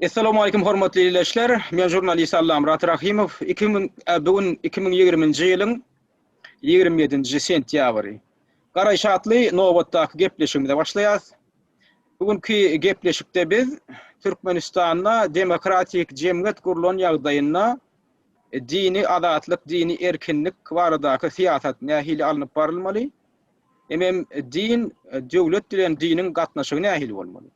Essalamualeýkum hormatly ildeşler. Men žurnalist Allamyrat Rahymow. 2000 bu gün 2020-nji ýylyň 27-nji sentýabry. Garaýyş atly nobatdaky gepleşigimize başlaýarys. Bu günki gepleşikde biz Türkmenistanda demokratik jemgyýet gurlan ýagdaýynda dini azatlyk, dini erkinlik baradaky syýasat nähili alnyp barylmaly? Hemem din, döwlet bilen diniň gatnaşygy nähili bolmaly?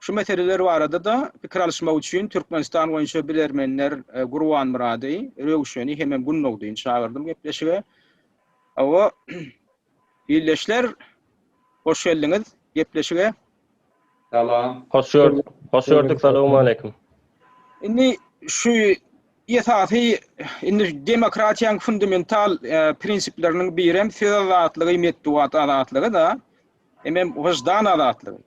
Şu meseleler barada-da pikir alyşmak üçin Türkmenistan boýunça bilermenler Gurbanmyrady, Röwşeni hemem Gündogdyny çagyrdym gepleşige. Hawa, ildeşler, hoş geldiňiz gepleşige. Salam. Hoş gördük. Hoş gördük. Salowmaleýkim. Indi şu esasy indi demokratiýanyň fundamental prinsipleriniň birem söz azatlygy, metbugat azatlygy-da. Hemem wyždan azatlygy.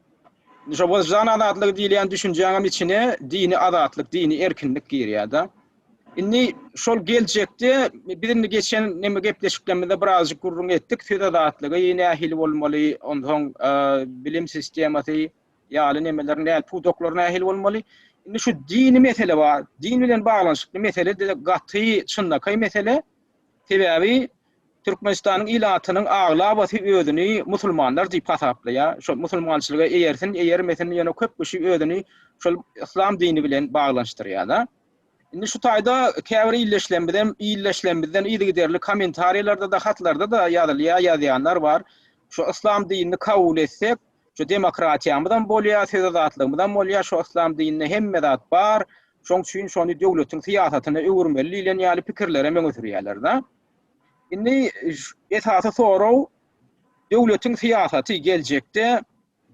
Indi şo wyždan azatlygy diýilýän düşünjäňem içine dini azatlyk, dini erkinlik girýär-de. Indi şol geljekde biz indi geçen neme gepleşiklerimizde birazjyk gürrüň etdik, söz azatlygy nähili bolmaly, onsoň bilim sistemasy ýaly nemeler nähili, pudaklar nähili bolmaly. Indi şu dini mesele bar. Din bilen baglanyşykly mesele-de gaty çynlakaý mesele. Sebäbi Türkmenistanyň ilatynyň aglabasy özüni musulmanlar diýip hasaplaýar. Şol musulmançylyga eýersin, eýermesin, ýöne köp kişi özüni şol yslam dini bilen baglanyşdyrýar-da. Indi şu taýda käbir ildeşlerimizem, ildeşlerimizden yzygiderli kommentariýalarda-da, hatlarda-da ýazylýar, ýazýanlar bar. Şu yslam dinini kabul etsek, şu demokratiýamyzam bolýar, söz azatlygymyzam bolýar, şu yslam dininde hemme zat bar, şoň üçin şony döwletiň syýasatyna öwürmeli diýlen ýaly pikirlerem öňe sürýärler-de. Indi esasy sorag döwletiň syýasaty geljekde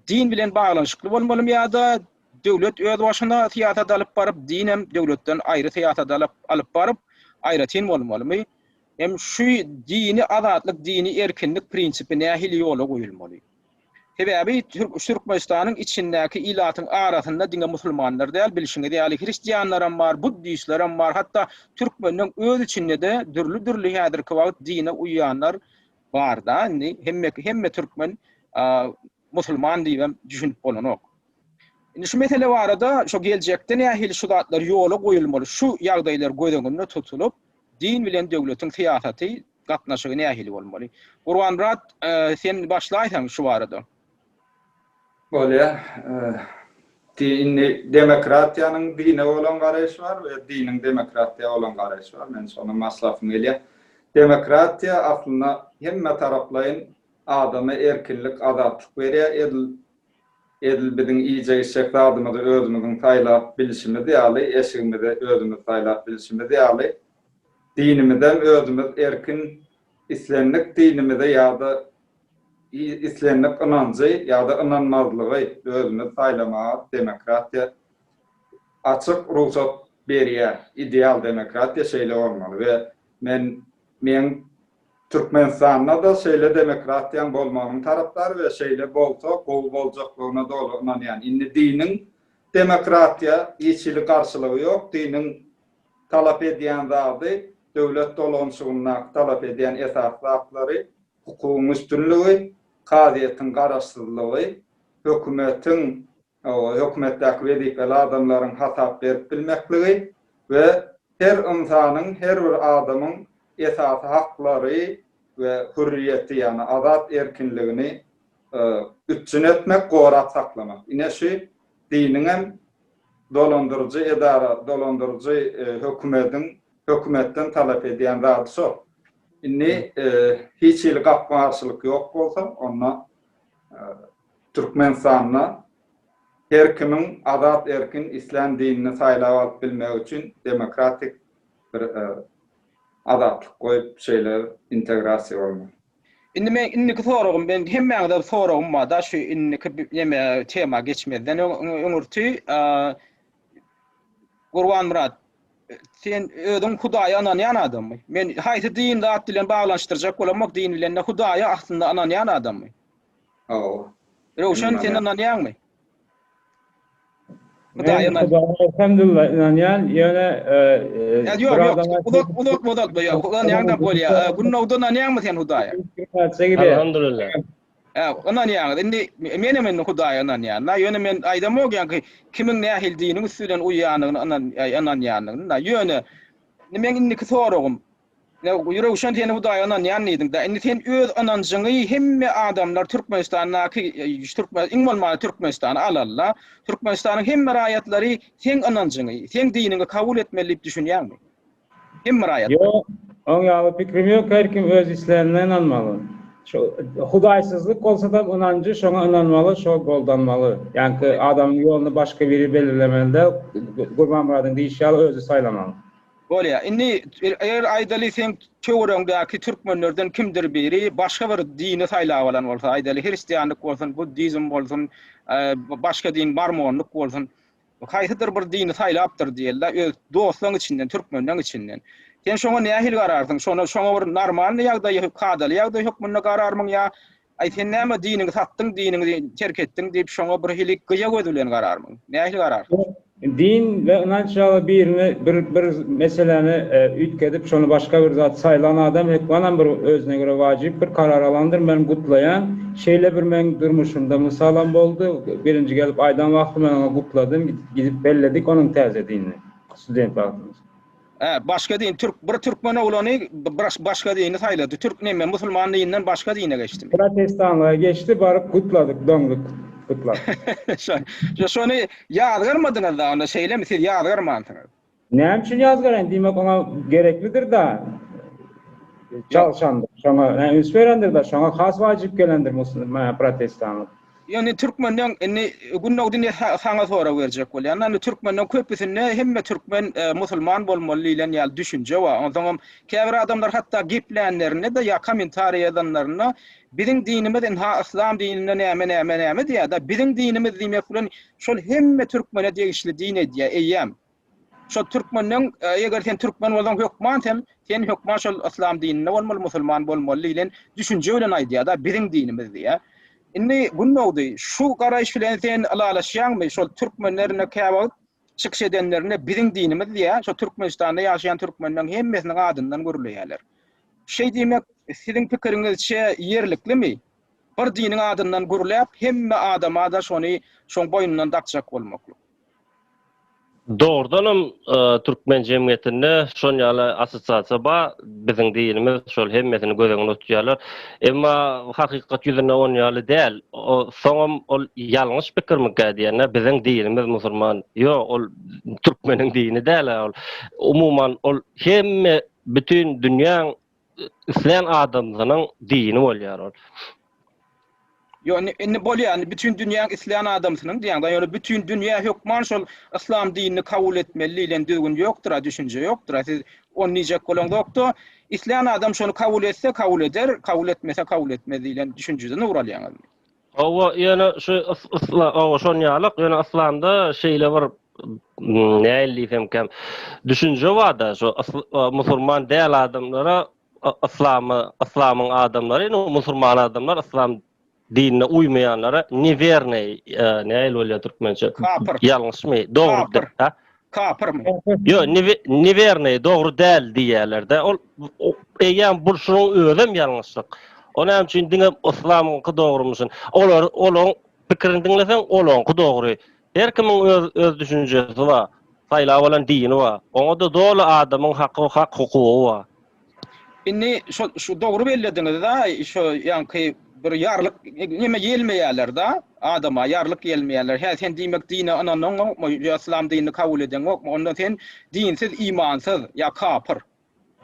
din bilen baglanyşykly bolmalymy ýa-da döwlet öz başyna syýasat alyp baryp, dinem döwletden aýry syýasat alyp alyp baryp, aýratyn bolmalymy? Hem şu dini azatlyk, dini erkinlik prinsipi nähili ýola goýulmaly? Sebäbi Türkmenistanyň içindäki ilatyň arasynda diňe musulmanlar däl, bilşiňiz ýaly hristianlaram bar, buddistlerem bar, hatda türkmenleň öz içinde-de dürli-dürli häzirki wagt dine uýýanlar bar-da, indi hemme hemme türkmen musulman diýibem düşünip bolanok. Indi şu mesele barada şu geljekde nähili şu zatlar ýola goýulmaly, şu ýagdaýlar göz öňünde tutulyp, din bilen döwletiň syýasaty gatnaşygy nähili bolmaly? Gurbanmyrat, sen başlaýsaň şu barada. Bolýar. Indi demokratiýanyň dine bolan garaýşy bar we diniň demokratiýa bolan garaýşy bar. Men şondan başlasym gelýär. Demokratiýa aslynda hemme taraplaýyn adama erkinlik, azatlyk berýär. Edil edil biziň iýjek-içjek zadymyzy özümiziň saýlap bilşimiz ýaly, eşigimizi özümiz saýlap bilşimiz ýaly, Dinimizem özümiz erkin islendik dinimizi ýa-da islendik ynanjy ýa-da ynanmazlygy özümiz saýlamaga demokratiýa açyk rugsat berýär. Ideal demokratiýa şeýle bolmaly we men meň Türkmenistanda-da şeýle demokratiýaň bolmagynyň tarapdary we şeýle bolsa gowy boljaklygyna doly ynanýan. Indi diniň demokratiýa hiç hili garşylygy ýok. Diniň Talap edýän zady, döwlet dolanyşygyndaky talap edýän esasy zatlary, hukugyň üstünligi, kazyýetiň garaşsyzlygy, hökümetiň, hökümetdäki wezipeli adamlaryň hasap berip bilmekligi we her ynsanyň, her bir adamyň esasy haklary we hürriýeti, ýagny azat erkinligini üpjün etmek, gorap saklamak. Ine şu diniňem Dolandyryjy edara, dolandyryjy hökümediň hökümetden talap edýän zady şol. Indi hiç hili gapma-garşylyk ýok bolsa, onda Türkmenistanda her kimiň azat-erkin islän dinini saýlap alyp bilmegi üçin demokratik bir azatlyk goýup şeýle integrasiýa bolmaly. Indi men indiki soragym, men hemmäňize bir soragym bar da şu indiki neme tema geçmezden öňürti Gurbanmyrat sen özüň Hudaýa ynanýan adammy? Men haýsy din zat bilen baglanyşdyrjak bolamok din bilen de Hudaýa aslynda ynanýan adammy? Hawa. Röwşen sen ynanýaňmy? Hudaýa Men Hudaýa elhamdulillah ynanýan, ýöne Ýa ýok, ýok, uzak uzak uzak ýok, ynanýaň da bolýar. Gündogdy ynanýaňmy sen Hudaýa? Elhamdulillah. Hä, ynanýaňyz. Indi menem indi Hudaýa ynanýan. Da, ýöne men aýdamok ýaňky kimiň nähili diniň üsti bilen uýýanyny ynan ynanýanyny da. Ýöne indi meň indiki soragym, Röwşen sen Hudaýa ynanýan diýdiň da. Indi sen öz ynanjyňy hemme adamlar Türkmenistandaky türkmen iň bolmanda Türkmenistany alaly-da. Türkmenistanyň hemme raýatlary seň ynanjyňy, seň diniňi kabul etmeli diýip düşünýäňmi? Hemme raýatlar. Ýok, oň ýaly pikrim ýok, her kim öz islänine ynanmaly. Şo hudaýsyzlyk bolsadam ynanjy şoňa ynanmaly, şo goldanmaly. Ýaňky adamyň ýoluny başga biri belirlemeli däl, Gurbanmyradyň diýişi ýaly özi saýlamaly. Bolýa. Indi eger aýdaly seň töweregiňdäki türkmenlerden kimdir biri başga bir dini saýlap alan bolsa, aýdaly hristianlyk bolsun, buddizm bolsun, başga din mormonlyk bolsun, haýsydyr bir dini saýlapdyr diýeli-de, öz dostlaň içinden, türkmenleň içinden. Sen şoňa nähili gararsyň? Şona şoňa bir normalny ýagdaý, kadaly ýagdaý hökmünde gararmyň ýa Aý sen näme diniňi satdyň, diniňi terk etdiň diýip şoňa bir hili gyýa göz bilen gararmyň? Nähili gararsyň? Din we ynanç ýaly birini bir bir meseläni üýtgedip şony başga bir zat saýlan adam hökmanam bir özüne görä wajyp bir karar alandyr men gutlaýan şeýle bir meň durmuşymda mysalam boldy birinji gelip aýdan wagty men oňa gutladym gidip belledik onuň täze dinini student wagtymyz. Hä, başga din, türk, bir türkmen oglany başga dini saýlady. Türk neme, musulman dininden başga dine geçdimi? Protestanlyga geçdi, baryp gutladyk, doňduk gutlap. Şo, şony ýazgarmadyňyz-da onda, şeýlemi, siz ýazgarmansyňyz? Näme üçin ýazgaraýyn, diýmek oňa gereklidir-da, çalşandyr, şoňa üns berendir-da, şoňa has wajyp gelendir musulman, protestanlyk. Ýöne türkmenden indi Gündogdy indi saňa sorag berjek bolýan. Indi türkmenden köpüsinde hemme türkmen musulman bolmaly diýlen ýaly düşünje bar. Onsoňam käbir adamlar hatda geplänlerinde-de ýa kommentariý ýazanlarynda biziň dinimiz ynha yslam dininde näme näme näme diýýär-de. Biziň dinimiz diýmek bilen şol hemme türkmene degişli din edýär eýýäm. Şol türkmenden eger sen türkmen bolsaň hökman sen sen hökman şol yslam dininde bolmaly musulman bolmaly diýlen düşünje bilen aýdýar-da biziň dinimiz diýýär. Indi Gündogdy şu garaýyş bilen sen ylalaşýaňmy şol türkmenlerine käwagt çykyş edenlerinde biziň dinimiz diýýär şo Türkmenistanda ýaşaýan türkmenleň hemmesiniň adyndan gürleýärler. Şeý diýmek siziň pikiriňizçe ýerliklimi? Bir diniň adyndan gürläp hemme adama-da şony şoň boýnundan dakjak bolmaklyk. Dogrudanam türkmen jemgyýetinde şon ýaly assosiasiýa bar, biziň dinimiz şol hemmesini göz öňünde tutýarlar. Emma hakykat ýüzünde on ýaly däl. Soňam ol ýalňyş pikirmikä diýende biziň dinimiz musulman. Ýok, ol türkmeniň dini däl-ä ol. Umuman ol hemme bütin dünýäň islän adamsynyň dini bolýar ol. Ýok, indi, indi bolýar, indi bütin dünýäň islän adamsynyň diýýäň-de, ýöne bütin dünýä hökman şol yslam dinini kabul etmeli diýlen düzgün ýokdur-a, düşünje ýokdur-a. Siz ony diýjek bolaňzok-da, islän adam şony kabul etse, kabul eder, kabul etmese, kabul etmez diýlen düşünjeden ugur alýaňyzmy? Hawa, ýöne şu ysla, hawa, şon ýalyk, ýöne yslamda şeýle bir nähili diýsemkäm, düşünje bar-da, şu musulman däl adamlara yslamy, yslamyň adamlary, indi musulman adamlar yslam dinine uýmaýanlara newernyý, nähili bolýar türkmençe? Kapyr. Ýalňyşmy? Dogry. Kapyr. Ha? Kapyrmy? Ýok, newernyý, dogry däl diýýärler-de. Ol eýýäm bu şunuň özem ýalňyşlyk. O näme üçin diňe yslamyňky dogrumyşyn? Olar olaň pikirini diňleseň, olaňky dogry. Her kimiň öz öz düşünjesi bar, saýlap alan dini bar. Oňa-da doly adamyň haky hak hukugy bar. Indi şo şu dogry bellediňiz-da, şo ýaňky bir ýarlyk neme ýelmeýärler-da, adama ýarlyk ýelmeýärler. Hä, sen diýmek dine ynanaňokmy, ýa yslam dinini kabul edeňokmy, onda sen dinsiz, imansyz ýa kapyr.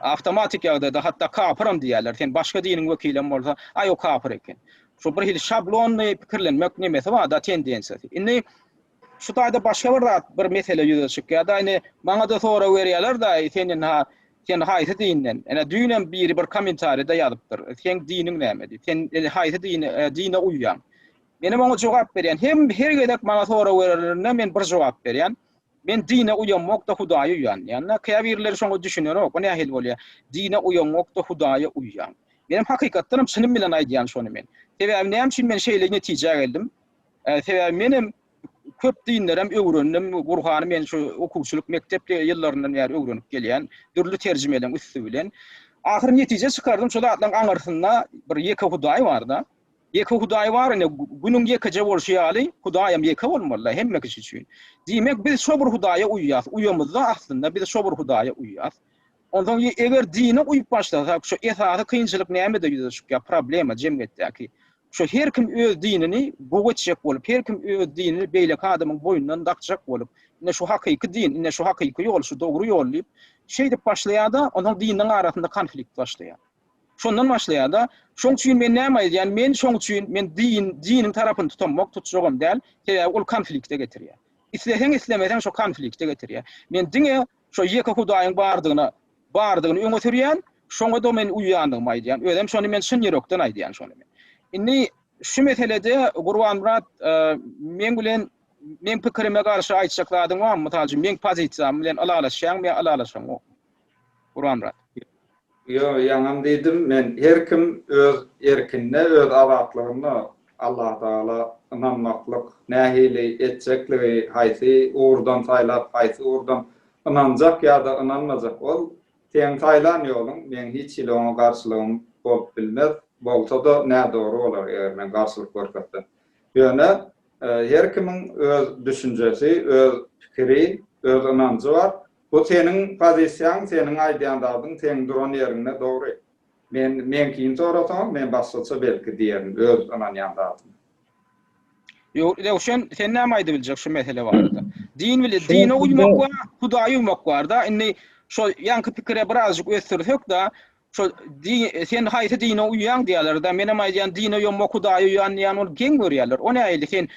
Awtomatik ýagdaýda hatda kapyram diýýärler. Sen başga diniň wekilem bolsa, aý o kapyr eken. Şu bir hili şablonny pikirlenmek nemesi bar-da, tendensiýasy. Indi şu taýda başga bir zat, bir mesele ýüze çykýar-da, indi maňa-da sorag berýärler-da, sen indi sen haýsy dinden? Ene düýnem biri bir kommentariýada ýazypdyr. Seň diniň näme diýip. Sen haýsy dine, dine uýýaň? Menem oňa jogap berýän. Hem her gezek maňa sorag berenlerinde men bir jogap berýän. Men dine uýamok-da Hudaýa uýan diýende, käbirleri şoňa düşünenok, o nähili bolýar? Dine uýaňok-da Hudaýa uýýaň. Menem hakykatdanam çynym bilen aýdýan şony men. Sebäbi näme üçin men şeýle netijä geldim? Sebäbi menem köp dinlerem öwrendim, Gurhany men şu okuwçylyk mekdep ýyllaryndan bäri öwrenip gelýän, dürli terjimeleň üsti bilen. Ahyry netije çykardym, şu zatlaryň aňyrsynda bir ýeke Hudaý bar-da. Ýeke Hudaý bar ine, Günüň ýekeje bolşy ýaly, Hudaýam ýeke bolmaly-da hemme kişi üçin. Diýmek, biz şo bir Hudaýa uýýas, uýamyzda aslynda biz şo bir Hudaýa uýýas. Onsoň eger dine uýup başlasak, şo esasy kynçylyk nämede ýüze çykýar, problema jemgyýetdäki. Şo her kim öz dinini gowy etjek bolup, her kim öz dinini beýleki adamyň boýnundan dakjak bolup, ine şu hakyky din, ine şu hakyky ýol, şu dogry ýol diýip, şeýdip başlaýar-da, onsoň dinleň arasynda konflikt başlaýar. Şondan başlaýar-da. Şoň üçin men näme aýdýan, men şoň üçin men din, diniň tarapyny tutamok, tutjagam däl, sebäbi ol konflikte getirýär. Isleseň, islemeseň şo konflikte getirýär. Men diňe şo ýeke Hudaýyň bardygyna bardygyny öňe sürýän, şoňa-da men uýýandygymy aýdýan. Özem şony men çyn ýürekden aýdýan şony men. Indi şu meselede Gurbanmyrat meň bilen meň pikirime garşy aýtjak zadyň barmy? Mysal üçin meň pozisiýam bilen ylalaşýaňmy ýa ylalaşaňokmy? Gurbanmyrat. Ýok, ýaňam diýdim, men her kim öz erkinde, öz azatlygynda Allatagala ynanmaklyk, nähili etjekligi, haýsy ugurdan saýlap, haýsy ugurdan ynanjak ýa-da ynanmajak, ol seň saýlan ýoluň, meň hiç hili oňa garşylygym bolup bilmez, bolsa-da nädogry bolar, eger men garşylyk görkezsem. Ýöne her kimiň öz düşünjesi, öz pikiri, öz ynanjy bar. Bu seniň pozisiýaň, seniň aýdýan zadyň, seň duran ýeriňde dogry. Men meňkini sorasaňyz, men başgaça belki diýerin, öz ynanýan zadymy. Ýok, Röwşen, sen näme aýdyp biljek şu mesele barada? Din bile, dine uýmak bar, Hudaýa uýmak bar-da. Indi şo ýaňky pikire birazjyk ösdürsek-de, şo sen haýsy dine uýýaň diýýärler-de, menem aýdýan dine uýamok, Hudaýa uýýan diýýän, ony geň görýärler. O nähili sen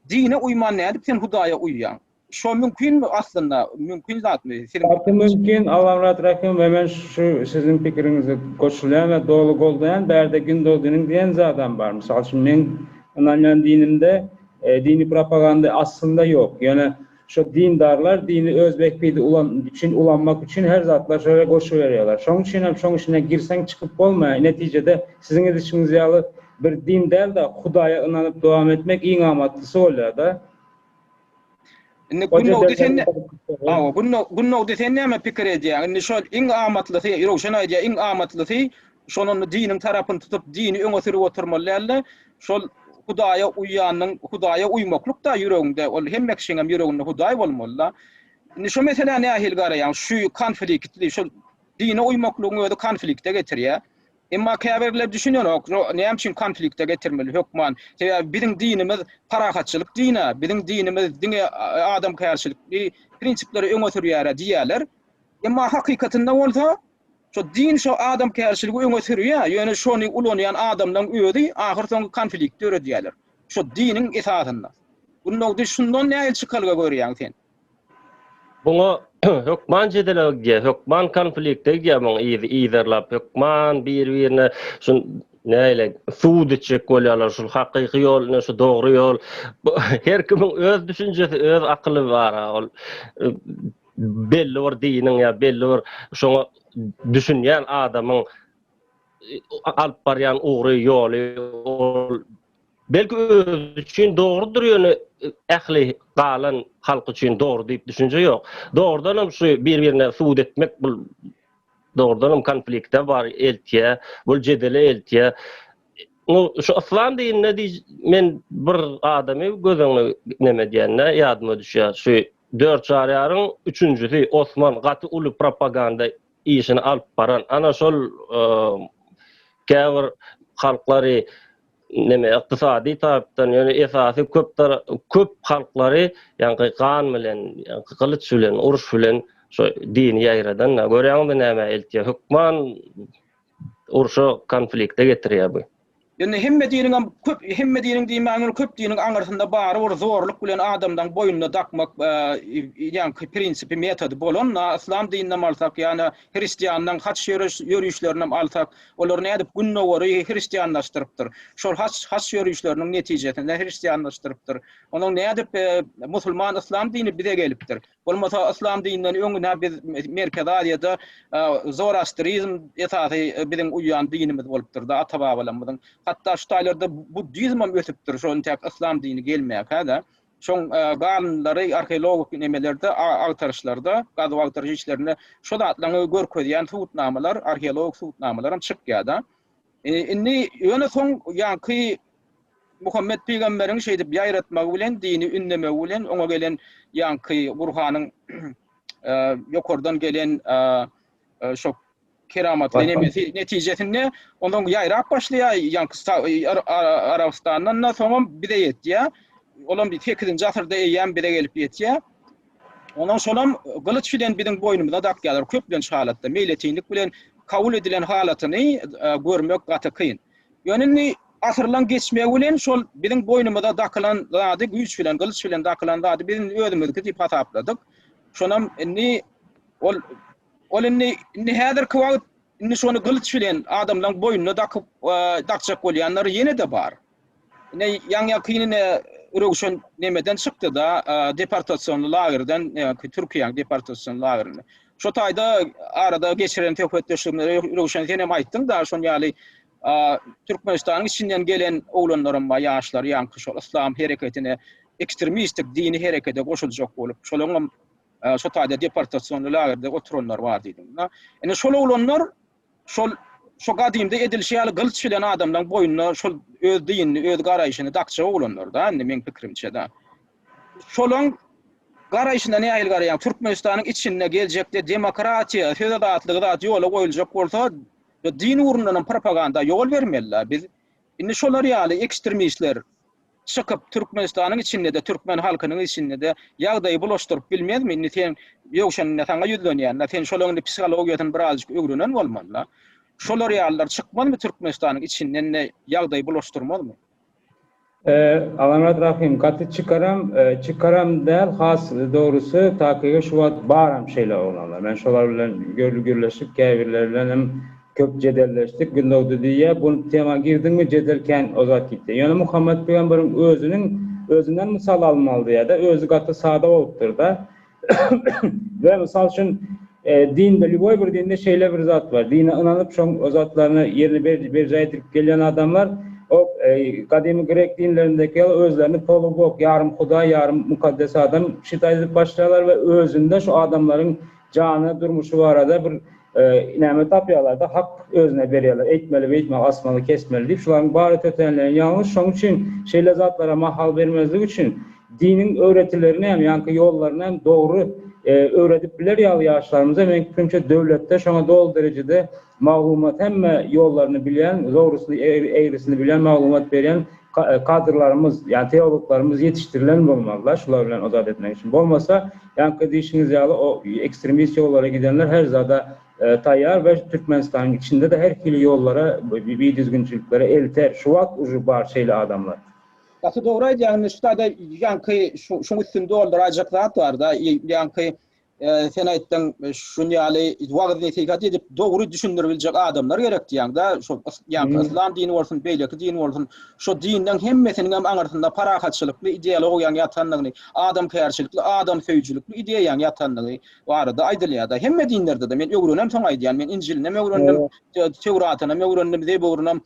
dine uýman nädip sen Hudaýa uýýaň? Şo mümkinmi aslynda? Mümkin zatmy? Siziň Gaty mümkin Allamyrat Rahymow men şu siziň pikiriňize goşulýan we doly goldaýan bärde Gündogdynyň diýen zadam bar mysal üçin meň ynanýan dinimde dini propaganda aslynda ýok ýöne şo dindarlar dini öz bähbidi ulan üçin ulanmak üçin her zatlar şöyle goşuberýärler şoň üçin hem şoň içine girseň çykyp bolmaýar netijede siziň edişiňiz ýaly bir din däl-de Hudaýa ynanyp dowam etmek iň amatlysy bolýar-da. Indi Gündogdy sen Hawa, Gündogdy sen näme pikir edýäň? Indi şol iň amatlysy, Röwşen aýdýar, iň amatlysy şol diniň tarapyny tutup, dini öňe sürüp oturmaly däl-de, şol Hudaýa uýýanyň, Hudaýa uýmaklyk-da ýüregiňde, ol hemme kişiňem ýüreginde Hudaý bolmaly-da. Indi şu meselä nähili garaýaň? Şu konfliktli, şol dine uýmaklygyň özi konflikte getirýär. Emma käbirler düşünenok, näme üçin konflikte getirmeli hökman? Sebäbi biziň dinimiz parahatçylyk dini, biziň dinimiz diňe adamkärçilikli prinsipleri öňe sürýär diýýärler. Emma hakykatynda bolsa, şo din şo adamkärçiligi öňe sürýär, ýöne şony ulanýan adamlaryň özi ahyrsoňy konflikt döredýärler. Şo diniň esasynda. Gündogdy şundan nähili çykalga görýäň sen? Buňa hökman jedele gidýär, hökman konflikte gidýär muň yzy yzarlap, hökman bir-birine şu näle sud etjek bolýarlar, şul hakyky ýol, ine şu dogry ýol. Her kimiň öz düşünjesi, öz akyly bar ol belli bir diniň ýa belli bir şoňa düşünýän adamyň alyp barýan ugry, ýoly ol Belki özi üçin dogrudyr ýöne ähli galan halk üçin dogry diýip düşünje ýok. Dogrudanam şu bir-birine subut etmek bul dogrudanam konflikte bar eltýä, bul jedele eltýä. Nu şu yslam dininde diý men bir adamy göz öňüne neme edýände ýadyma düşýär. Şu dört çaryýaryň üçünjisi Osman gaty uly propaganda işini alyp baran ana şol käbir halklary neme ykdysady tarapdan ýöne esasy köp köp halklary ýaňky gan bilen ýaňky gylyç bilen uruş bilen şo dini ýaýradan görýäňizmi nämä eltýär hökman urşa konflikte getirýär bu. Ýöne hemme diniňem köp hemme diniň diýmän ol köp diniň aňyrsynda bary bir zorluk bilen adamlaň boýnuna dakmak ýaňky prinsipi metody bolan da yslam dininem alsak ýa-da hristianlaň haç ýörişlerinem alsak olar nädip gündogary hristianlaşdyrypdyr şol haç haç ýörişleriniň netijesinde hristianlaşdyrypdyr onuň nädip musulman yslam dini bize gelipdir Bolmasa yslam dininden öň nä biz Merkezi Aziýada zoroastrizm esasy biziň uýýan dinimiz bolupdyr-da ata-babalarymyzyň. Hatda şu taýlarda buddizmem ösüpdir şo intäk yslam dini gelmäkä-de. Şoň galyndylary arheologik nemelerde agtaryşlarda, gazuw-agtaryş işlerinde şo zatlaryňy görkezýän subutnamalar, arheologik subutnamalaram çykýar-da. Indi ýöne soň ýaňky. Muhammet pygamberiň şeýdip ýaýratmagy bilen, dini ündemegi bilen oňa gelen ýaňky Gurhanyň ýokardan gelen şo keramatly nemesi netijesinde ondan ýaýrap başlaýar ýaňky Arabystandan da soňam bize ýetýär. Olam 8-nji asyrda eýýäm bize gelip ýetýär. Ondan şolam gylyç bilen biziň boýnumyza dakýarlar köplenç halatda meýletinlik bilen kabul edilen halatyny görmek gaty kyn. Ýöne indi asyrlaň geçmegi bilen şol biziň boýnumyza dakylan zady güýç bilen gylyç bilen dakylan zady biz indi özümizniki diýip hasapladyk. Şonam indi ol ol indi indi häzirki wagt indi şony gylyç bilen adamlaň boýnuna dakyp dakjak bolýanlar ýene-de bar. Ine ýaňy-ýakyn ine Röwşen nemeden çykdy-da, deportasionly lagerden, Türkiýäniň deportasion lagerinde. Şo taýda arada geçiren söhbetdeşligimizde Röwşen senem aýtdyň-da, şon ýaly Türkmenistanyň içinden gelen oglanlaram bar, ýaşlar, ýaňky şol yslam hereketine, ekstremistik dini herekete goşuljak bolup, şolaňam şo taýda deportasionly lagerde oturanlar bar diýdiň. Ine şol oglanlar Şol şo gadymda edilişi ýaly gylyç bilen adamlaň boýnuna şol öz dinini, öz garaýşyny dakjak oglanlar-da indi meň pikirimçe-de. Şolaň garaýşyna nähili garaýaň? Türkmenistanyň içinde geljekde demokratiýa, söz azatlygy zat ýola goýuljak bolsa, din ugrundanam propaganda ýol bermeli-la biz. Indi şolar ýaly ekstremistler çykyp Türkmenistanyň içinde-de, türkmen halkynyň içinde-de ýagdaýy bulaşdyryp bilmezmi? Indi sen Ýowşan indi saňa ýüzlenýän-de, sen şolaryň indi psihologiýasyny birazjyk öwrenen bolmaly-da. Şolar ýalylar çykmazmy Türkmenistanyň içinden-de ýagdaýy bulaşdyrmazmy? Alamyrat Rahym, gaty çykaram, çykaram däl, has dogrusy, takygy şu wagt baram şeýle oglanlar. Men şolar bilen görli gürleşip, käbirleri bilenem Köp jedelleşdik, Gündogdy diýýär, bu tema girdiňmi jedel kän ozat gitýär. Ýöne Muhammet pygamberiň özüniň özünden mysal almaly diýýär-de, özi gaty sada bolupdyr-da. We mysal üçin dinde lýuboý bir dinde şeýle bir zat bar. Dine ynanyp şoň o zatlaryny ýerine berjaý edilip gelýän adamlar o gadymy grek dinlerindeki ýaly özlerini polubog, ýarym hudaý, ýarym mukaddes adam şitaý edip başlaýarlar we özünde şu adamlaryň jany, durmuşy barada bir näme tapýarlar-da, hak özüne berýärler. Eýtmeli, beýtmeli, asmaly, kesmeli diýip, şularyň bary tötänleýin ýalňyş. Şonuň üçin şeýle zatlara mahal bermezlik üçin diniň öwretilerini hem, ýaňky ýollaryny hem dogry öwredip biler ýaly ýaşlarymyza meň pikirimçe döwletde şoňa doly derejede maglumat hemme ýollaryny bilýän, dogrusyny, egrisini bilýän maglumat berýän kadrlarymyz, ýagny teologlarymyz ýetişdirilen bolmalylar şular bilen ozat etmek üçin. Bolmasa, ýaňky diýşiňiz ýaly o ekstremist ýollara gidenler her zada taýýar we Türkmenistanyň içinde-de her hili ýollara, bidüzgünçiliklere elter. Şu wagt uje bar şeýle adamlar. Gaty dogry aýdýaň, indi şu taýda ýaňky şuň üstüni dolduraýjak zat bar-da, ýaňky Sen aýtdyň, şun ýaly wagyz-nesihat edip dogry düşündirip biljek adamlar gerek diýýäň-de, şo ýaňky yslam dini bolsun, beýleki din bolsun, şo dinleň hemmesiniň hem aňyrsynda parahatçylykly ideologiýaň ýatandygyny, adamkärçilikli, adamsöýüjilikli ideýaň ýatandygy barada aýdylýar-da. Hemme dinlerde-de, men öwrenemsoň aýdýan, men Injilinem öwrendim, Töwratynam öwrendim, Zeburynam,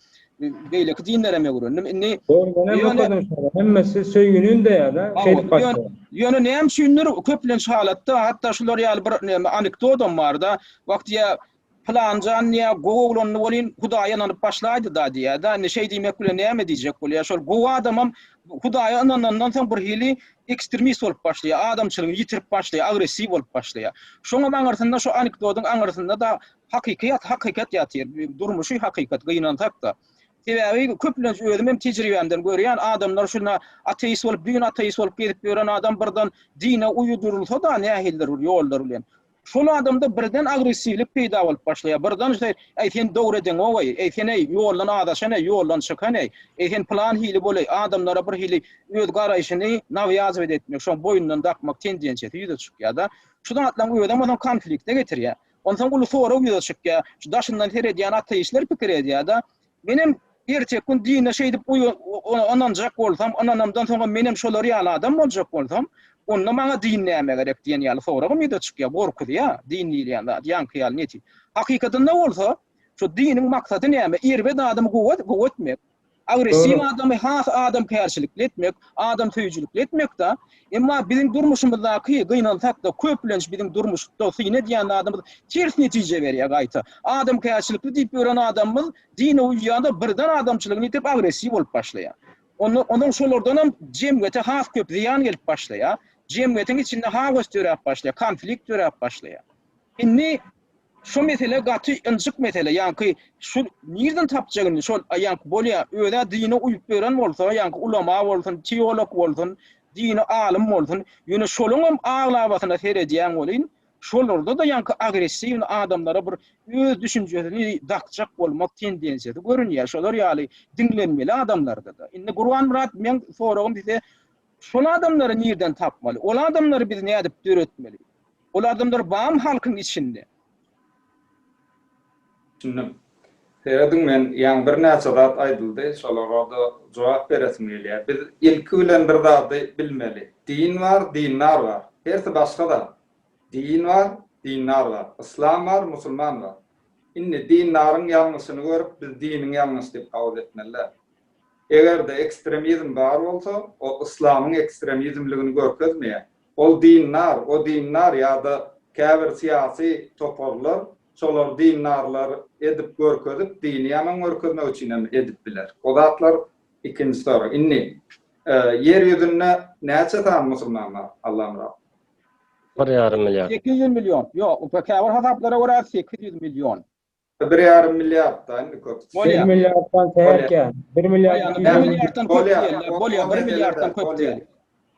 beýleki dinlerem öwrendim. Indi Ýöne hemmesi söýgini ündeýär-de, şeýdip başlaýar. Ýöne näme üçindir köplenç halatda hatda şular ýaly bir näme anekdodam bar-da, wagt diýýär, pylanjan diýýär, gowy oglandy welin Hudaýa ynanyp başlaýdy-da diýýär-de. Indi şeý diýmek bilen näme diýjek bolýar? Şol gowy adamam Hudaýa ynanandan soň bir hili ekstremist bolup başlaýar, adamçylygyny ýitirip başlaýar, agressiw bolup başlaýar. Şoňam aňyrsynda şu anekdodyň aňyrsynda-da Hakykyýat, hakykat ýatyr. Durmuşy hakykat, gynansak-da. Sebäbi köplenç özüm hem tejribämden görýän, adamlar şunda ateist bolup, düýn ateist bolup gezip ýören adam birden dine uýdurylsa-da nähilidir bir ýollar bilen. Şol adamda birden agressiwlik peýda bolup başlaýar. Birden şeý, Äý, sen dogry edeňok-eý, äý, sen-eý, ýoldan azaşan-eý, ýoldan çykan-eý, äý, sen pylan hili bol-eý, adamlara bir hili öz garaýşyny nawýaziwat etmek, şoň boýnundan dakmak tendensiýasy ýüze çykýar-da. Şu zatlaryň özem onsoň konflikte getirýär. Onsoň uly sorag ýüze çykýar. Şu daşyndan seredýän ateistler pikir edýär-de, menem erteki gün dine şeýdip ynanjak bolsam, ynanamdan soňam menem şolar ýaly adam boljak bolsam, onda maňa din nämä gerek diýen ýaly soragam ýüze çykýar, gorkuzýar din diýilýän zat, ýaňky ýaly neti. Hakykatynda bolsa, şu diniň maksady näme? Erbet adamy gowy etmek. Agressiw adamy has adamkärçilikli etmek, adamsöýüjilikli etmek-de. Emma biziň durmuşymyzdaky, gynansak-da, köplenç biziň durmuşda syn edýän zadymyz ters netije berýär gaýta. Adamkärçilikli diýip ýören adamymyz dine uýýanda birden adamçylygyny ýitirip agressiw bolup başlaýar. Onda onuň şolardanam jemgyýete has köp zyýan gelip başlaýar. Jemgyýetiň içinde haos döräp başlaýar, konflikt döräp başlaýar. Indi şu mesele gaty ynjyk mesele. Ýaňky şu nirden tapjak indi şol ýaňky bolýa özä dine uýup ýören bolsa, ýaňky ulama bolsun, teolog bolsun, dini alym bolsun, ýöne şolaňam aglabasyna seredýäň welin, Şolarda-da ýaňky agressiwny adamlara bir öz düşünjesini dakjak bolmak tendensiýasy görünýär. Şolar ýaly diňlenmeli adamlarda-da. Indi Gurbanmyrat meň soragym size şol adamlary nirden tapmaly? Ol adamlary biz nädip döretmeli? Ol adamlar barmy halkyň içinde? Düşündim. Serediň men ýaňy birnäçe zat aýdyldy, şolara-da jogap beresim gelýär. Biz ilki bilen bir zady bilmeli. Din bar, dindar bar. Hersi başga zat. Din bar, dindar bar. Yslam bar, musulman bar. Indi dindaryň ýalňyşyny görüp biz diniň ýalňyş diýip kabul etmeli däl. Eger-de ekstremizm bar bolsa, o yslamyň ekstremizmligini görkezmeýär. Ol dindar, o dindar ýa-da käbir syýasy toparlar şolar dindarlar edip görkezip, dini ýaman görkezmek üçin hem edip biler. O zatlar ikinji sorag. Indi, ýer ýüzünde näçe sany musulman bar, Allamyrat? Bir ýarym milliard. 800 million. Ýok, käbir hasaplara görä 800 million. Bir ýarym milliard-da indi köp. Bir milliarddan sähel kän. Bir milliard. Bir milliarddan köp diýýärler. Bolýar, bir milliarddan köp diýýärler.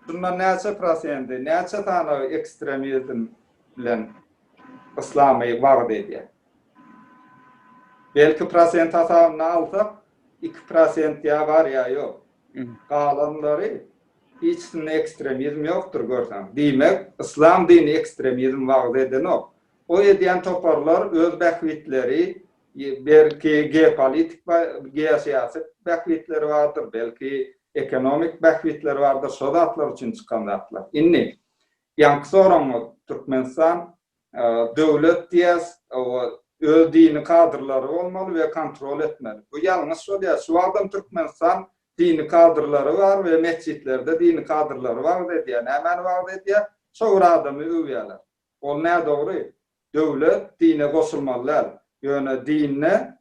Şundan näçe prosendi, näçe sany ekstremizm bilen yslamy wagyz edýär? Belki prosent hasabynda alsak, 2% ýa bar ýa ýok. Galanlary hiçisinde ekstremizm ýokdur görseň. Diýmek, yslam dini ekstremizm wagyz edenok. O edýän toparlar öz bähbitleri, belki geopolitik, geosyýasy bähbitleri bardyr, belki ekonomik bähbitleri bardyr, şo zatlar üçin çykan zatlar. Indi, ýaňky soragyňyz, Türkmenistan döwlet diýýäs, öz dini kadrlary bolmaly we kontrol etmeli. Bu ýalňyş bolýar. Şu wagtam Türkmenistan dini kadrlary bar we metjitlerde dini kadrlary wagyz edýär. Nämäni wagyz edýär? Şo bir adamy öwýärler. Ol nädogry. Döwlet dine goşulmaly däl. Ýöne dinde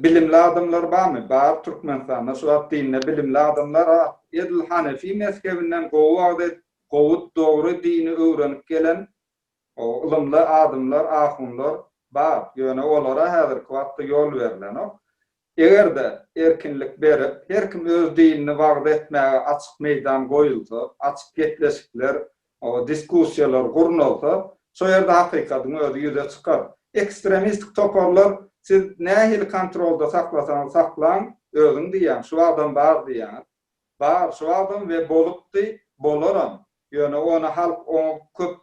bilimli adamlar barmy? Bar Türkmenistanda şu wagt dinde bilimli adamlar az. Edil Hanefi mezhebinden gowy wagyz edip, gowy dogry dini öwrenip gelen ylymly adamlar, ahunlar bar. Ýöne olara häzirki wagtda ýol berlenok. Eger-de erkinlik berip, her kim öz dinini wagyz etmäge açyk meýdan goýulsa, açyk gepleşikler, diskussiýalar gurnalsa, şo ýerde hakykatyň özi ýüze çykar. Ekstremistik toparlar siz nähili kontrolda saklasaňyz saklaň, özüň diýýäň, şu adam bar diýýäňiz. Bar şu adam we bolupdy, bolaram. Ýöne ony halk oňa köp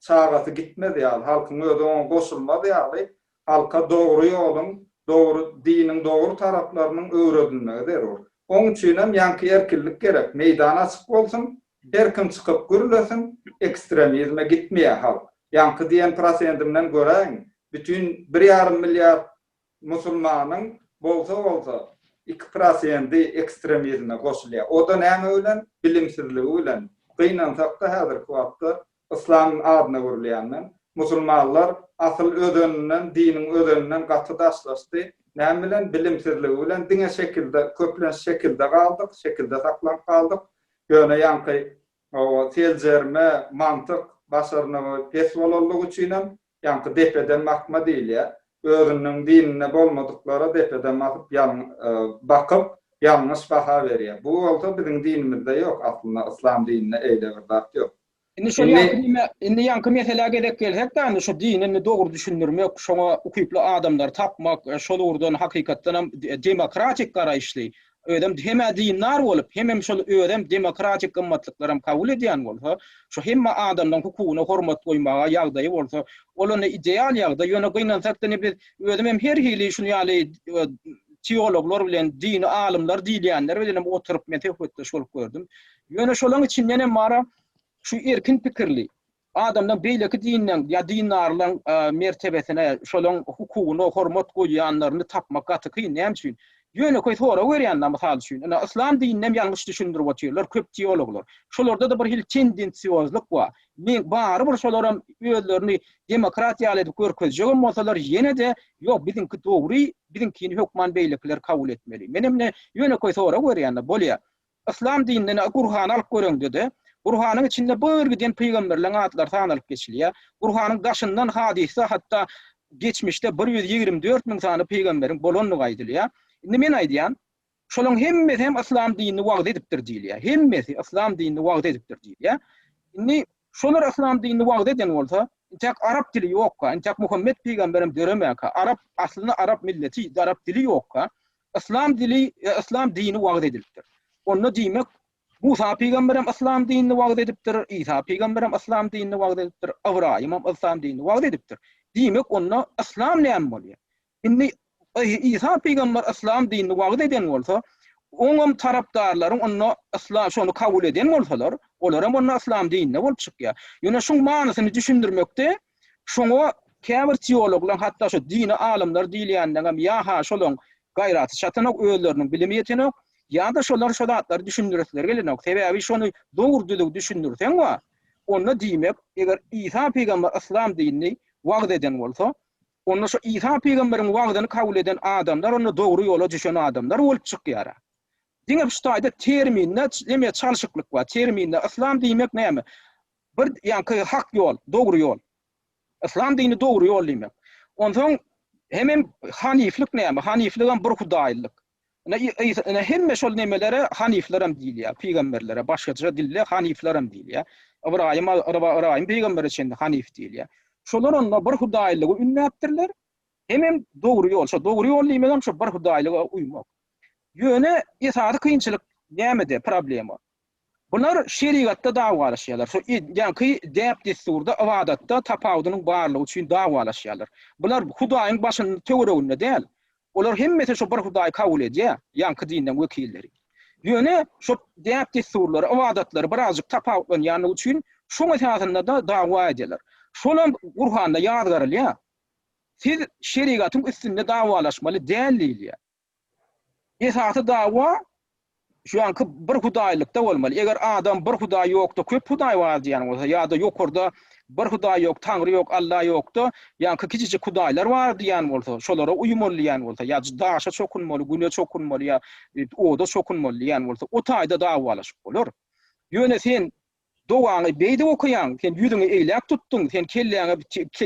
çagasy gitmez ýaly, halkyň özi oňa goşulmaz ýaly, halka dogry ýoluň, dogry diniň dogry taraplarynyň öwredilmegi zerur. Oň üçinem ýaňky erkinlik gerek. Meýdan açyk bolsun, her kim çykyp gürlesin, ekstremizme gitmeýär halk. Ýaňky diýen prosendimden göräýiň, bütin bir ýarym milliard Musulmanyň bolsa-bolsa iki prosendi ekstremizme goşulýar. O-da näme bilen? Bilimsizligi bilen. Gynansak-da häzirki wagtda yslam adyna gürleýänden musulmanlar asyl özeninden, diniň özeninden gaty daşlaşdy. Näme bilen? Bilimsizligi bilen. Diňe şekilde, köplenç şekilde galdyk, şekilde saklanyp galdyk. Ýöne ýaňky seljerme, mantyk başarnygy pes bolanlygy üçinem Ýaňky depeden bakma diýilýär. Özüniň dininde bolmadyklara depeden basyp bakyp ýalňyş baha berýär. Bu bolsa biziň dinimizde ýok aslynda yslam dininde eýle bir zat ýok. Indi şol ýaňky nime indi ýaňky meselä gezek gelsek-de indi şu dini indi dogry düşündirmek, şoňa ukyply adamlary tapmak, şol ugurdan hakykatdanam demokratik garaýyşly Özem hem-ä dindar bolup, hemem şol özem demokratik gymmatlyklaram kabul edýän bolsa, şu hemme adamlaň hukugyna hormat goýmaga ýagdaýy bolsa, ol onda ideal ýagdaý. Ýöne gynansakda indi biz özümem her hili şuny ýaly teologlar bilen, dini alymlar diýilýänler bilenem oturyp men söhbetdeş bolup gördüm. Ýöne şolaň içindenem bara şu erkin pikirli, Adamlaň beýleki dinleň ýa dindarlaň mertebesine, şolaň hukugyna hormat goýýanlaryny tapmak gaty kyn. Näme üçin? Ýönekeý sorag berýän-de, mysal üçin, ine, yslam dininem ýalňyş düşündirip otyrlar köp teologlar. Şolarda-da bir hili tendensiozlyk bar. Men barybir şolaram özlerini demokrat ýaly edip görkezjegem bolsalar, ýene-de, ýok, biziňki dogry, biziňkini hökman beýlekiler kabul etmeli. Menem ine, ýönekeý sorag berýän-de, bolýar. Yslam dininden Gurhany alyp göreňde-de, Gurhanyň içinde bir giden pygamberleň atlary sanalyp geçilýär. Gurhanyň daşyndan hadysda hatda geçmişde 124 müň sany pygamberiň bolandygy aýdylýar. Indi men aýdýan, şolaň hemmesi hem yslam dinini wagyz edipdir diýilýär. Hemmesi yslam dinini wagyz edipdir diýilýär. Indi şolar yslam dinini wagyz eden bolsa, intäk arap dili ýokka, intäk Muhammet pygamberem döremäkä, arap aslynda arap milleti, arap dili ýokka, yslam dili, yslam dini wagyz edilipdir. Onda diýmek, Musa pygamberem yslam dinini wagyz edipdir, Isa pygamberem yslam dinini wagyz edipdir, Ybraýymam yslam dinini wagyz edipdir. Diýmek, onda yslam näme bolýar? Indi Isa pygamber yslam dinini wagyz eden bolsa, oňam tarapdarlaryň onda yslam şony kabul eden bolsalar, olaram onda yslam dininde bolup çykýar. Ýöne şuň manysyny düşündirmekde şoňa käbir teologlaryň hatda şu dini alymlar diýilýänleňem ýa-ha şolaň gaýraty çatanok, özleriniň bilimi ýetenok, ýa-da şolar şo zatlary düşündiresleri gelenok. Sebäbi şony dogry-düzüw düşündirseň wa, onda diýmek, eger Isa pygamber yslam dinini wagyz eden bolsa, Onda şo Isa pygamberiň wagzyny kabul eden adamlar onda dogry ýola düşen adamlar bolup çykýara. Diňe şu taýda terminde neme çalşyklyk bar. Terminde yslam diýmek näme? Bir ýaňky hak ýol, dogry ýol. Yslam dini dogry ýol diýmek. Onsoň hemem haniflik näme? Hanifligem bir hudaýlyk. Ine hemme şol nemelere haniflerem diýilýär, pygamberlere başgaça dilde haniflerem diýilýär. Ybraýym Ybraýym pygambere çenli hanif diýilýär. Şolar onda bir hudaýlygy ündäpdirler. Hemem dogry ýol, şo dogry ýol diýmegem şo bir hudaýlyga uýmak. Ýöne esasy kynçylyk nämede problema? Bular şerigatda dawalaşýarlar. Şo ýaňky däp-dessurda, ybadatda tapawudynyň barlygy üçin dawalaşýarlar. Bular Hudaýyň başynyň töwereginde däl. Olar hemmesi şo bir Hudaýy kabul edýär, ýaňky dinden wekilleri. Ýöne şo däp-dessurlary, ybadatlary birazjyk tapawutlanýanlygy üçin şoň esasynda-da dawa edýärler. Şolam Gurhanda ýazgarylýar. Siz şerigatyň üstünde dawalaşmaly däl diýilýär. Esasy dawa şu ýanky bir hudaýlykda bolmaly. Eger adam bir hudaý ýokda köp hudaý bar diýen bolsa ýa-da ýokarda bir hudaý ýok, Taňry ýok, Alla ýokda ýanky kiçijik hudaýlar bar diýen bolsa, şolara uýmaly diýen bolsa, ýa daşa çokunmaly, güne çokunmaly ýa oda çokunmaly diýen bolsa, o taýda dawalaşyp bolar. Ýöne sen Dogaňy beýdip okaýaň, sen ýüzüňi eýläk tutduň, sen kelläňe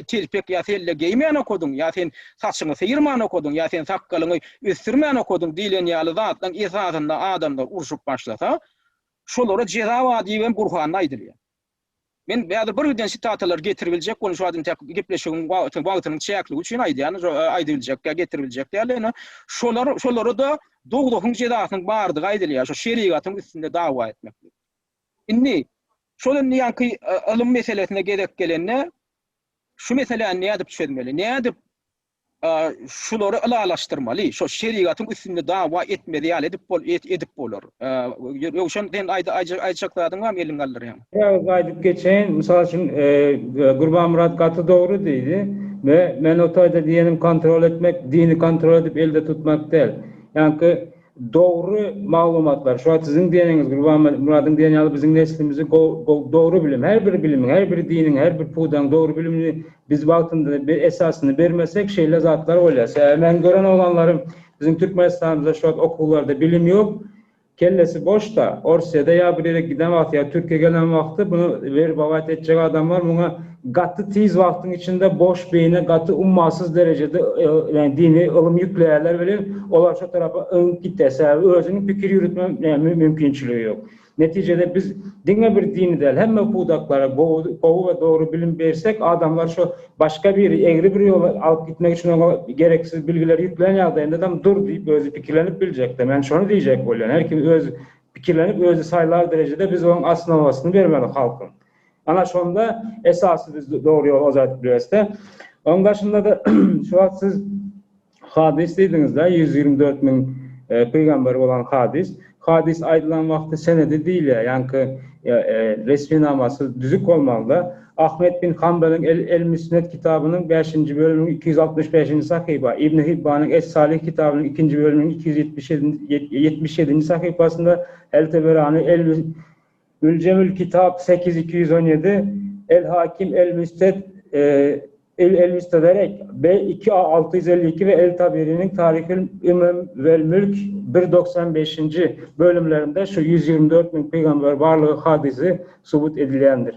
telpek ýa selle geýmän okadyň, ýa sen saçyňy syrman okadyň, ýa sen sakgalyňy ösdürmän okadyň diýlen ýaly zatlaň esasynda adamlar urşup başlasa, şolara jeza bar diýibem Gurhanda aýdylýar. Men häzir bir giden sitatalar getiribiljek bolun şu wagt intäk gepleşigiň wagtynyň çäkligi üçin aýdýan, aýdybiljek ýa getiribiljek däl ýöne şolar şolara-da dowzahyň jezasynyň bardygy aýdylýar, şo şerigatyň üstünde dawa etmeklik. Indi şol indi ýaňky ylym meselesine gezek gelende şu meseläni nädip çözmeli? Nädip şulary ylalaşdyrmaly? Şo şerigatyň üstünde dawa etmez ýaly edip bol edip bolar. Röwşen sen aýda aýtjak zadyň barmy eliňi galdyrýaň? Biraz aýdyp geçeýin. Mysal üçin Gurbanmyrat gaty dogry diýdi we men o taýda diýenim kontrol etmek dini kontrol edip elde tutmak däl. Ýaňky Dogry maglumatlar, şu wagt siziň diýeniňiz Gurbanmyradyň diýeni ýaly biziň neslimizi dogry bilim, her bir bilimiň, her bir diniň, her bir pudagyň dogry bilimini biz wagtynda bir esasyny bermesek şeýle zatlar bolýar. Sebäbi men gören oglanlarym biziň Türkmenistanymyzda şu wagt okuwlarda bilim ýok. Kellesi boşda. Orsýede ýa bir ýere giden wagty ýa Türkiýe gelen wagty bunu werbować etjek adamlar muňa gaty tiz wagtyň içinde boş beýne gaty ummasyz derejede ýagny dini ylym ýükleýärler welin olar şo tarapa yňyp gitýär sebäbi özüniň pikir ýüritme mümkinçiligi ýok. Netijede biz diňe bir dini däl hemme pudaklara gowy gowy we dogry bilim bersek adamlar şo başga bir egri bir ýola alyp gitmek üçin oňa gereksiz bilgileri ýüklän ýagdaýyndadam dur diýip özi pikirlenip biljekde men şony diýjek bolýan her kim öz pikirlenip özi saýlar derejede biz oň osnowasyny bermeli halkyň. Ana şonda esasy biz dogry ýola uzadyp bilerisde. Oň daşynda-da şu wagt siz hadys diýdiňiz-de, 124 müň e, pygamber bolan hadys. Hadys aýdylan wagty senedi diýilýär, ýaňky e, e, resminamasy düzük bolmalyda. Ahmet bin Hanbeliň El, El Müsned kitabynyň 5-nji bölüminiň 265-nji sahypa, Ibn Hibbanyň Es-Salih kitabynyň 2-nji bölüminiň 277-nji sahypasynda El Teberani El Müljemül Kitap 8 217, El Hakim El Müsted. El El-Müstederek, B 2 A 652 we El Taberiniň Tarihül Ümem wel Mülk bir 95-nji bölümlerinde şu 124 müň pygamber barlygy hadysy subut edilýändir.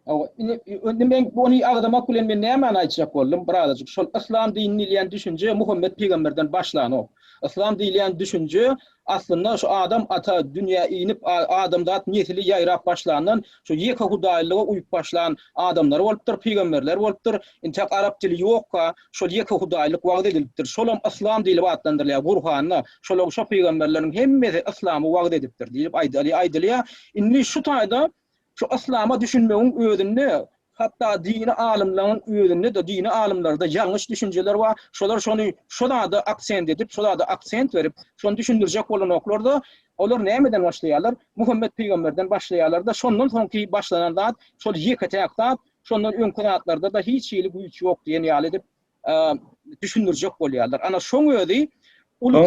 Hawa, indi indi men ony agzamak bilen men nämäni aýtjak boldum, birazajyk şol yslam dini diýilýän düşünje Muhammet pygamberden başlanok. Yslam diýilýän düşünje aslynda şu Adam ata dünýä inip adamzat nesili ýaýrap başlandan şu ýeke hudaýlyga uýup başlan adamlar bolupdyr, pygamberler bolupdyr. Intäk arap dili ýokka şol ýeke hudaýlyk wagyz edilipdir. Şolam yslam diýlip atlandyrylýar Gurhanda. Şolaň şo pygamberleriň hemmesi yslamy wagyz edipdir diýlip aýdylýar. Indi şu taýda Şu yslama düşünmegiň özünde, hatda dini alymlaryň özünde-de, dini alymlarda ýalňyş düşünjeler bar. Şolar şony şo zada aksent edip, şo zada aksent berip, şony düşündirjek bolanoklar-da, olar nämeden başlaýarlar? Muhammet pygamberden başlaýarlar-da, şondan soňky başlanan zat şol ýeke-täk zat, şondan öňki zatlarda-da hiç hili güýç ýok diýen ýaly edip, düşündirjek bolýarlar. Ana şoň özi uly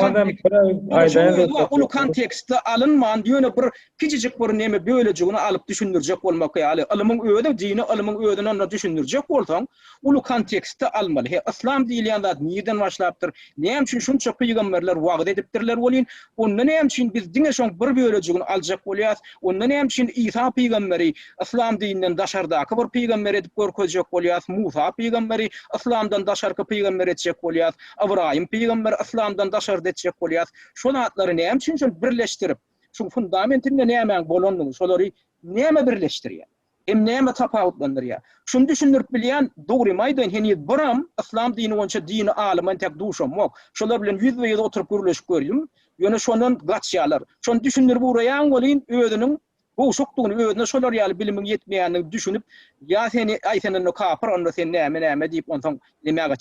uly kontekstde alynman, ýöne bir kiçijik bir neme bölejigini alyp düşündirjek bolmak ýaly, ylmyň özi, dini ylmyň özüni onda düşündirjek bolsaň, uly kontekstde almaly. He, yslam diýilýän zat nirden başlapdyr? Näme üçin şunça pygamberler wagyz edipdirler welin, onda näme üçin biz diňe şoň bir bölejigini aljak bolýas? Onda näme üçin Isa pygamberi yslam dininden daşardaky bir pygamber edip görkezjek bolýas, Musa pygamberi yslamdan daşarky pygamber etjek bolýas, Ybraýym pygamberi yslamdan daşarda etjek bolýas? Şo zatlary näme üçin şol birleşdirip, şuň fundamentinde nämäň bolandygyny, şolary näme birleşdirýär? Hem näme tapawutlandyrýar? Şuny düşündirip bilýän, dogrymy aýdaýyn, heniz biram yslam dini boýunça dini alyma entek duşamok. Şolar bilen ýüzbe-ýüz oturyp gürleşip gördüm. Ýöne şondan gaçýarlar. Şony düşündirip ugraýaň welin, özüniň gowşakdygyny, özüne şolar ýaly bilimiň ýetmeýändigini düşünip, ýa seni, aý sen onda kapyr, onda sen näme-näme diýip, onsoň nämä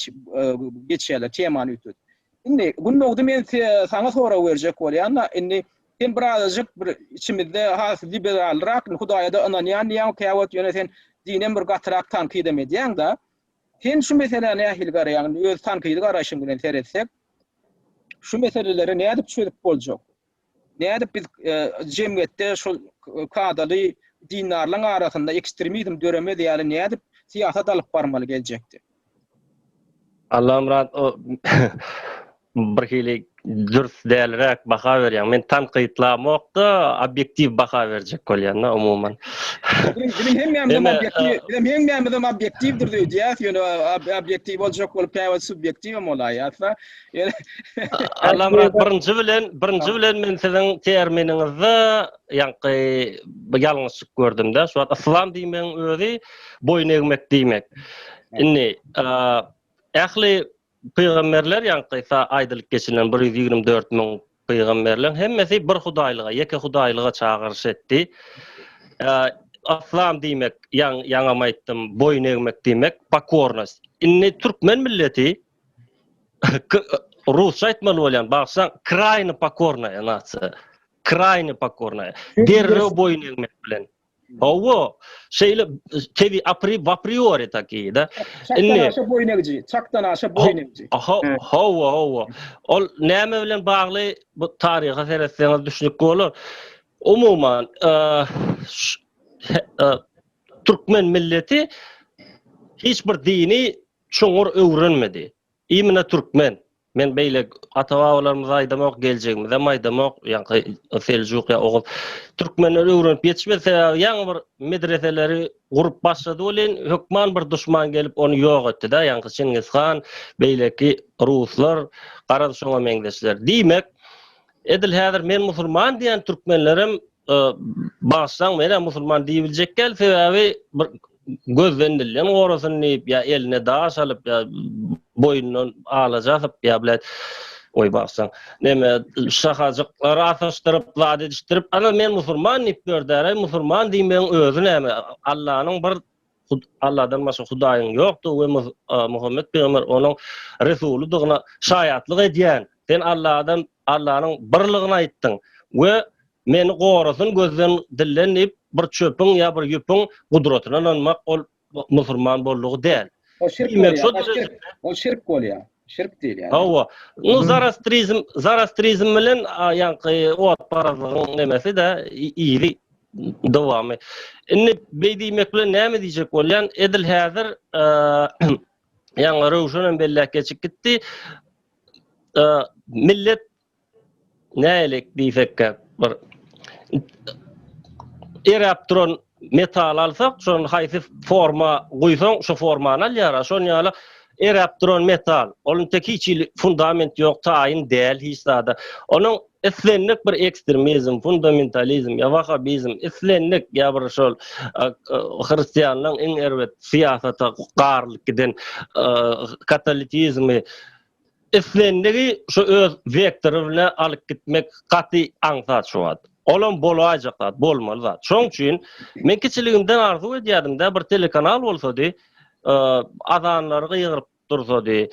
geçýärler, temany üýtgedip. Indi, Gündogdy men saňa sorag berjek bolýan-da, indi sen birazajyk bir içimizde has liberalrak, indi Hudaýa-da ynanýan diýýäň, käwagt ýöne sen dinem bir gatyrak tankydam edýäň-de. Sen şu meselä nähili garaýaň, indi öz tankydy garaýşyň bilen seretsek, şu meseleleri nädip çözüp boljak? Nädip biz jemgyýetde şol kadaly dindarlaryň arasynda ekstremizm döremez ýaly nädip syýasat alyp barmaly geljekde? Allamyrat o bir hili dürs dälräk baha berýäň. Men tankytlamokda obýektiw baha berjek bolýan-da umuman. Biziň hemmämizem obýektiw, biziň hemmämizem obýektiwdir öýdýäs, ýöne obýektiw boljak bolup käwagt subýektiwem bolaýýas-da. Allamyrat birinji bilen birinji bilen men siziň terminiňizde ýaňky ýalňyşlyk gördüm-de. Şu wagt yslam diýmegiň özi boýun egmek diýmek. Indi ähli pygamberler ýaňky aýdylyp geçilen 124 müň pygamberleň hemmesi bir hudaýlyga, ýeke hudaýlyga çagyryş etdi. Yslam diýmek, ýaňam aýtdym, boýun egmek diýmek, pokornost. Indi türkmen milleti Rusça aýtmaly bolýan, bagyşlaň, krayny pokornaýa nasiýa. Krayny pokornaýa. Derrew boýun egmek bilen. Hawa, şeýle tebi apri a priori takiý da. Indi aşa boýun egiji, çakdan aşa boýun egiji. Hawa, hawa. Ol näme bilen bagly bu taryha seretseňiz düşnükli bolar. Umuman, türkmen milleti hiç bir dini çuňňur öwrenmedi. Imенно türkmen. Men beýle ata-babalarymyzy aýdamok, geljegimizem aýdamok, ýaňky seljuk ýa oguz. Türkmenler öwrenip ýetişmedi, sebäbi ýaňy bir medreseleri gurup başlady welin, hökman bir duşman gelip ony ýok etdi-de, ýaňky Çingiz han, beýleki ruslar, garaz şoňa meňzeşler. Diýmek, edil häzir men musulman diýen türkmenlerem bagyşlaň men-ä musulman diýibiljek däl, sebäbi bir gözden dilden gorasyn diýip ýa eline daş alyp ýa boýundan alaja asyp ýa bilet oý bagyşlaň neme şahajyklary asyşdyryp zat edişdirip ana men musulman diýip ýördäraý musulman diýmegiň özi näme Allanyň bir Alladan başga hudaýyň ýokdugy we Muhammet pygamber onuň resulydygyna şaýatlyk edýän sen Alladan Allanyň birligini aýtdyň we Meni gorasyn gözden dilden diýip bir çöpüň ýa bir ýüpüň gudratyna ynanmak ol musurman boldugy däl. Ol şirk bolýar. Ol şirk bolýar. Şirk diýilýär. Hawa. Nu zarastrizm, zarastrizm bilen ýaňky otparazlygyň nemesi-de yzy dowamy. Indi beý diýmek bilen näme diýjek bolýan? Edil häzir. Ýaňy Röwşen hem belläp geçip gitdi. Millet nälik diýsekkä bir eräp duran metal alsak, şony haýsy forma guýsaň, şo formany alýar. Şon ýaly eräp duran metal. Onuň tek hiç hili fundament ýok, taýyn däl hiç zada. Onuň islendik bir ekstremizm, fundamentalizm ýa wahabizm, islendik ýa bir şol hristianlaryň iň erbet syýasata garylyp giden katolitizmi islendigi şu öz wektory bilen alyp gitmek gaty aňsat şu wagt. Olam bolaýjak zat, bolmaly zat. Şoň üçin men kiçiligimden arzuw edýärdim-de, bir telekanal bolsady, azanlary gygyryp dursady,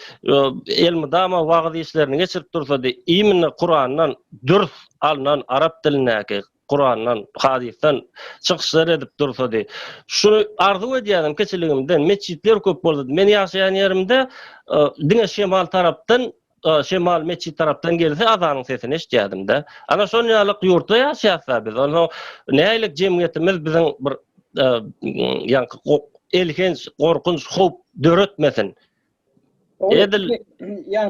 elmydama wagyz işlerini geçirip dursady, imенно Kurandan dürs alnan arap dilindäki Kurandan, hadysdan çykyşlar edip dursady. Şuny arzuw edýärdim kiçiligimden, metjitler köp bolsady. Men ýaşaýan ýerimde diňe şemal tarapdan, şemal metjit tarapdan gelse azanyň sesini eşidýärdim-de. Ana şon ýalyk ýurtda ýaşaýas-da biz. Onsoň nähili jemgyýetimiz biziň bir ýaňky elhenç, gorkunç howp döretmesin. Edil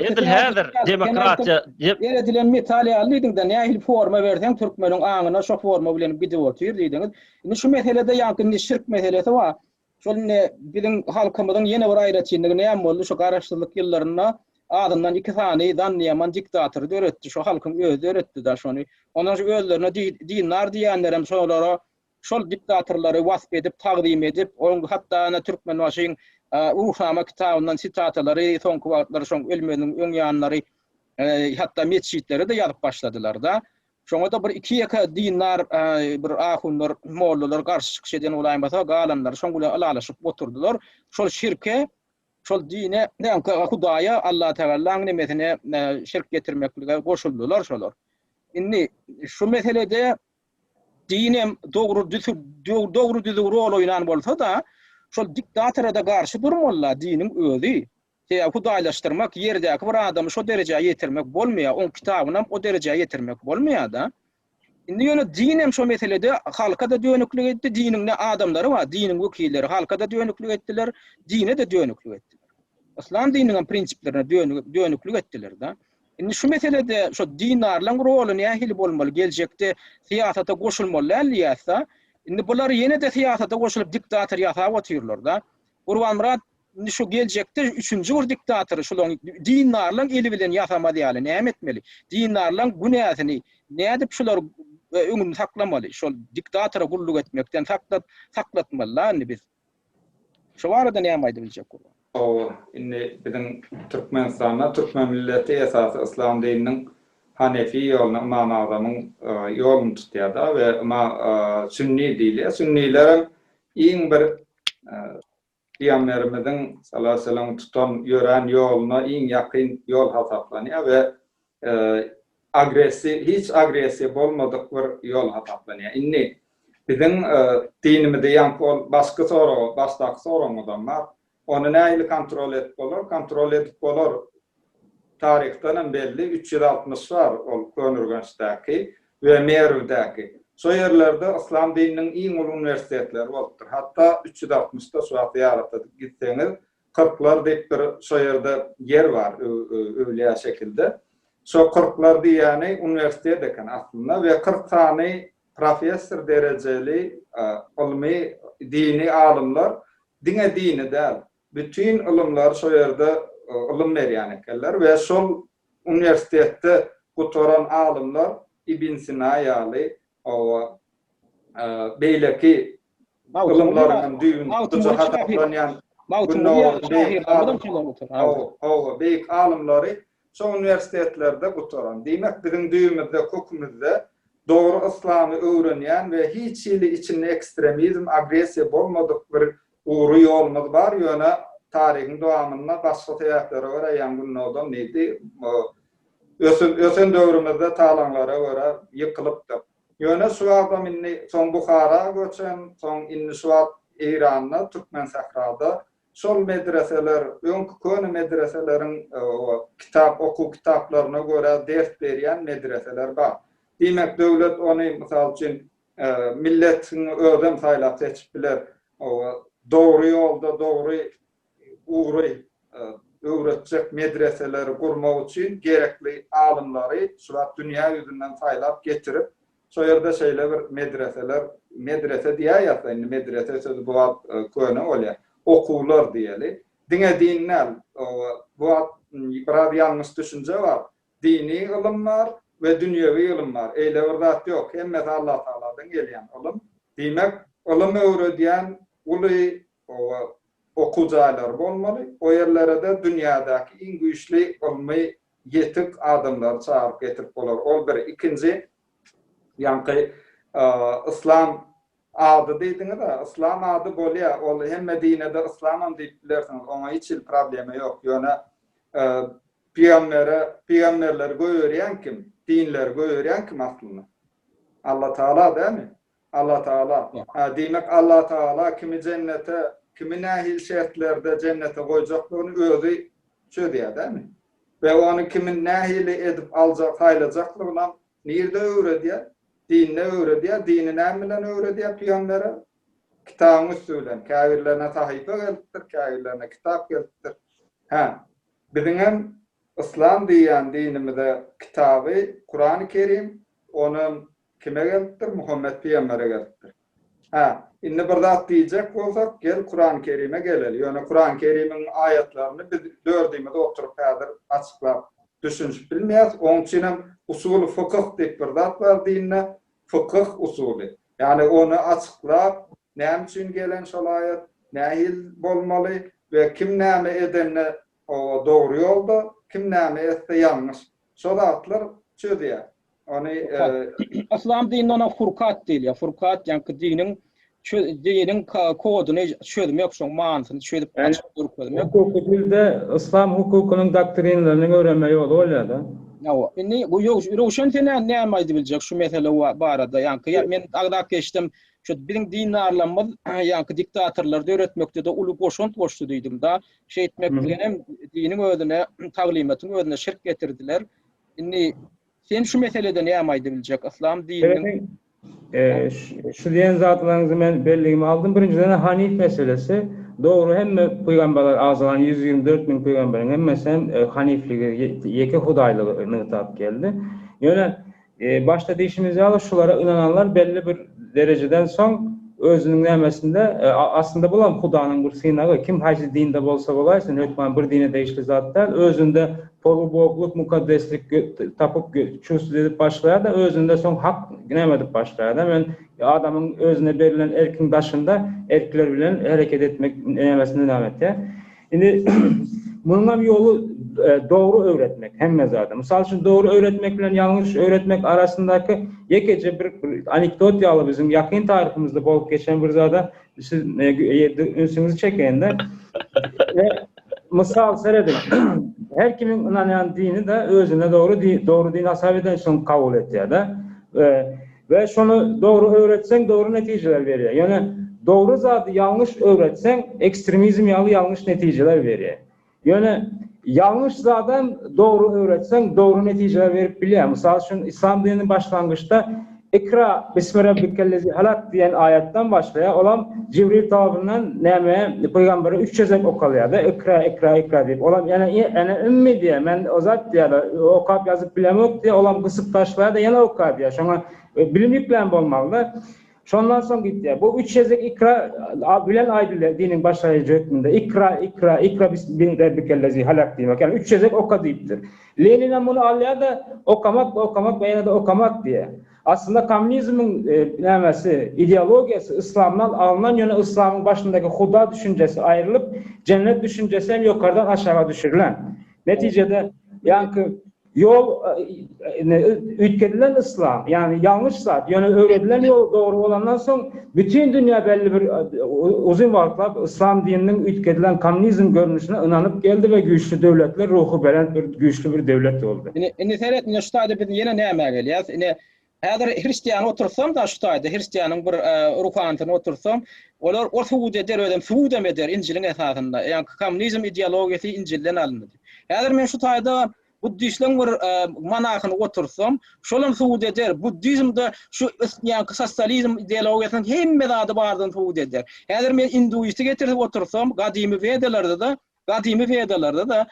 edil häzir demokratiýa Eredilen metal ýaly diýdiňde, nähili forma berseň türkmeniň aňyna şo forma bilen gidip otyr diýdiňiz. Indi şu meselede ýaňky indi şirk meselesi bar. Şol indi biziň halkymyzyň ýene bir aýratynlygy näme boldy? Şu garaşsyzlyk ýyllarynda azyndan iki sany zannyýaman diktatory döretdi. Şu halkyň özi döretdi-de şony. Ondan şu özlerine dindar diýenlerem şolara şol diktatorlary wasp edip, tagzym edip, oň hatda ana Türkmenbaşyň Ruhnama kitabyndan sitatalary soňky wagtlar şoň ölmeziniň öň ýanlary hatda metjitlere-de ýazyp başladylar-da. Şoňa-da bir iki-ýeke dindar bir ahunlar, mollalar garşy çykyş eden bolaýmasa, galanlary şoň bilen ylalaşyp oturdylar. Şol şirke, şol dine, Hudaýa, Allatagalaň nemesine şirk getirmeklige goşuldylar şolar. Indi şu meselede Dinem dogry dogry düzüw rol oýnan bolsa-da, şol diktatora-da garşy durmaly-da diniň özi. Sebäbi hudaýlaşdyrmak, ýerdäki bir adamy şo derejä ýetirmek bolmaýar, oň kitabynam o derejä ýetirmek bolmaýar-da. Indi ýöne dinem şo meselede halka-da dönüklik etdi, diniň ne adamlary bar, diniň wekilleri halka-da dönüklik etdiler, dine-de dönüklik etdiler. Yslam dininiňem prinsiplerine dönüklik etdiler-de. Indi şu meselede şo dindarlaryň roly nähili bolmaly geljekde syýasata goşulmaly däl diýýäsda. Indi bular ýene-de syýasata goşulyp diktator ýasap otyrlarda. Gurbanmyrat indi şu geljekde üçünji bir diktatory şulaň dindarlaryň eli bilen ýasamaz ýaly näme etmeli? Dindarlaryň günäsini nädip şular öňünde saklamaly? Şol diktatora gulluk etmekden saklat saklatmalyda indi biz. Şu barada näme aýdyp biljek Gurban? Hawa, indi biziň Türkmenistanda türkmen milleti esasy yslam dininiň Hanefi ýoluny Ymam Agzamyň ýoluny tutýar-da we sünni diýilýär. Sünnilerem iň bir Pygamberimiziň sallallahu aleýhi we sellem tutan ýörän ýoluna iň ýakyn ýol hasaplanýar we agressiw hiç agressiýa bolmadyk bir ýol hasaplanýar. Indi biziň dinimizde ýaňky ol başky sorag başdaky soragyňyzam bar. Ony nähili kontrol edip bolar? Kontrol edip bolar. Taryhdan hem belli 360 bar ol Köneürgençdäki we Merwdäki. Şo ýerlerde yslam dininiň iň uly uniwersitetleri bolupdyr. Hatda 360-da şu wagt zyýarata gitseňiz Kyrklar diýip bir şo ýerde ýer bar öwlüýä şekilde. Şo kyrklar diýýäni uniwersitet eken aslynda we 40 sany professor derejeli ylmy dini alymlar diňe dini däl, bütin ylymlary şo ýerde ylym berýän ekenler we şol uniwersitetde gutaran alymlar Ibn Sina ýaly hawa beýleki ylymlaryň hem düýbüni tutujy hasaplanýan Gündogaryň beýik hawa, beýik alymlary şo uniwersitetlerde gutaran. Diýmek, biziň düýbümizde, kökümizde dogry yslamy öwrenýän we hiç hili içinde ekstremizm, agressiýa bolmadyk bir gury ýolumyz bar, ýöne taryhyň dowamynda başga sebäplere görä, ýaňy Gündogdam diýdi, ösen döwrümizde talaňlara görä ýykylypdyr. Ýöne şu wagtam indi soň Buhara göçen, soň indi şu wagt Eýranda, Türkmensährada şol medreseler, öňki köne medreseleriň kitap, okuw kitaplaryna görä ders berýän medreseler bar. Diýmek, döwlet ony, mysal üçin, milletiň özem saýlap seçip biler. Dogry ýolda, dogry ugry. öwretjek medreseleri gurmak üçin gerekli alymlary şu wagt dünýä ýüzünden saýlap getirip, şo ýerde şeýle bir medreseler, medrese diýäýýäs-de indi medrese sözi bu wagt köne bolýar, okuwlar diýeli. Diňe din däl, bu wagt biraz ýalňyş düşünje bar. Dini ylym bar we dünýewi ylym bar. Eýle bir zat ýok. Hemmesi Allatagaladan gelýän ylym. Diýmek, ylym öwredýän uly okuw jaýlary bolmaly. O ýerlere-de dünýädäki iň güýçli ylmy ýetik adamlary çagyryp getirip bolar. Ol bir. Ikinji, ýaňky yslam ady diýdiňiz-ä. Yslam ady bolýar. Ol hemme dine-de yslamam diýip bilersiňiz. Oňa hiç hili problema ýok. Ýöne Pygambere, pygamberleri goýberýän kim? Dinleri goýberýän kim aslynda? Allatagala dälmi? Allatagala. Hä, diýmek Allatagala kimi jennete, kimi nähili şertlerde jennete goýjaklygyny özi çözýär dälmi? We ony kimi nähili edip aljak, saýlajaklygynam nirde öwredýär? Dinde öwredýär. Dini näme bilen öwredýär pygambere? Kitabyň üsti bilen. Käbirlerine sahypa gelipdir, käbirlerine kitap gelipdir. Hä, biziňem yslam diýýän dinimize kitaby Kurany Kerim, onam kime gelipdir? Muhammet pygambere gelipdir. Hä, indi bir zat diýjek bolsak, gel Kurany Kerime geleli. Ýöne Kurany Kerimiň aýatlaryny biz dördümiz oturyp häzir açyklap düşünişip bilmeýäris. Oň üçinem usuly fykyh diýip bir zat bar dinde, fykyh usuly. Ýagny ony açyklap, näme üçin gelen şol aýat, nähili bolmaly we kim näme edende dogry ýolda, kim näme etse ýalňyş. Şo zatlar çözýär. Ony Yslam dininde ona furkat diýilýär. Furkat ýaňky diniň diniň koduny çözmek, şoň manysyny çözüp açyp görkezmek. Hukuky dilde yslam hukukynyň doktrinalaryny öwrenme ýoly bolýar-da. Hawa. Indi bu Röwşen sen näme aýdyp biljek şu mesele barada? Ýaňky men agzap geçdim. Şu biziň dindarlarymyz ýaňky diktatorlary döretmekde-de uly goşant goşdy diýdim-da. Şeýtmek bilen hem diniň özüne, taglymatyň özüne şirk getirdiler. Indi sen şu meselede näme aýdyp biljek? Yslam dininiň Şu diýen zatlaryňyzy men belligime aldym. Birinjiden Hanif meselesi. Dogry hemme pygamberler agzalan 124 müň pygamberiň hemmesi hem hanifligi, ýeke hudaýlygy nygtap geldi. Ýöne başda diýşimiz ýaly şulara ynananlar belli bir derejeden soň özüniň nämesinde aslynda bulam hudanyň bir synagy. Kim haýsy dinde bolsa bolaýsyn hökman bir dine degişli zat däl. Özünde Polubogluk mukaddeslik tapyp çusd edip başlaýar-da, özünde soň hak näme edip başlaýar-da, men adamyň özüne berlen erkiň daşynda erkler bilen hereket etmek nämesini näme etýär. Indi munuňam ýoly dogry öwretmek hemme zada. Mysal üçin dogry öwretmek bilen ýalňyş öwretmek arasyndaky ýekeje bir anekdot ýaly biziň ýakyn taryhymyzda bolup geçen bir zada siz ünsüňizi çekeýin-de. Mysal serediň. Her kimiň ynanýan dini-de özüne dogry dogry din hasap eden şony kabul etýär-de. We şony dogry öwretseň dogry netijeler berýär. Ýöne dogry zady ýalňyş öwretseň ekstremizm ýaly ýalňyş netijeler berýär. Ýöne ýalňyş zadam dogry öwretseň dogry netijeler berip bilýär. Mysal üçin yslam dininiň başlangyçda Ikra bismi rabbikellezi halak diýen aýatdan başlaýar. Olam Jibril tarapyndan näme pygambere üç gezek okalýar-da, Ikra, ikra, ikra diýip. Olam ýene ene ümmi diýýär, men o zat diýýär, okap ýazyp bilemok diýýär, olam gysyp taşlaýar-da ýene oka diýýär. Şoňa bilim ýüklän bolmaly-da. Şondan soň gitýär. Bu üç gezek ikra bilen aýdylýar diniň başlaýjy hökmünde. Ikra, ikra, ikra bismi rabbikellezi halak diýmek. Ýagny üç gezek oka diýipdir. Leninem muny alýar-da, okamak we okamak we ýene-de okamak diýýär. Aslynda kommunizmiň nämesi, ideologiýasy yslamdan alnan, ýöne yslamyň başyndaky huda düşünjesi aýrylyp, jennet düşünjesi hem ýokardan aşaga düşürilen. Netijede, ýaňky ýol üýtgedilen yslam, ýagny ýalňyş zat, ýöne öwredilen ýol dogry bolandan soň, bütin dünýä belli bir uzyn wagtlap yslam dininiň üýtgedilen kommunizm görnüşine ynanyp geldi we güýçli döwletler ruhubelent bir güýçli bir döwlet boldy. Ine, indi seret, ine şu taýda biz ýene nämä gelýäs. Ine, häzir hristiany oturtsam-da şu taýda, hristianyň bir ruhanysyny oturtsam, olar o subut eder, özem subudam eder Injiliň esasynda. Ýaňky kommunizm ideologiýasy Injilden alyndy diýip. Häzir men şu taýda Buddistleň bir monahyny oturtsam, şolam subut eder. Buddizmde şu ýaňky sosializm ideologiýasynyň hemme zady bardygyny subut eder. Häzir men induisti getirip otursam, gadymy Wedalarda-da. Gadymy Wedalarda-da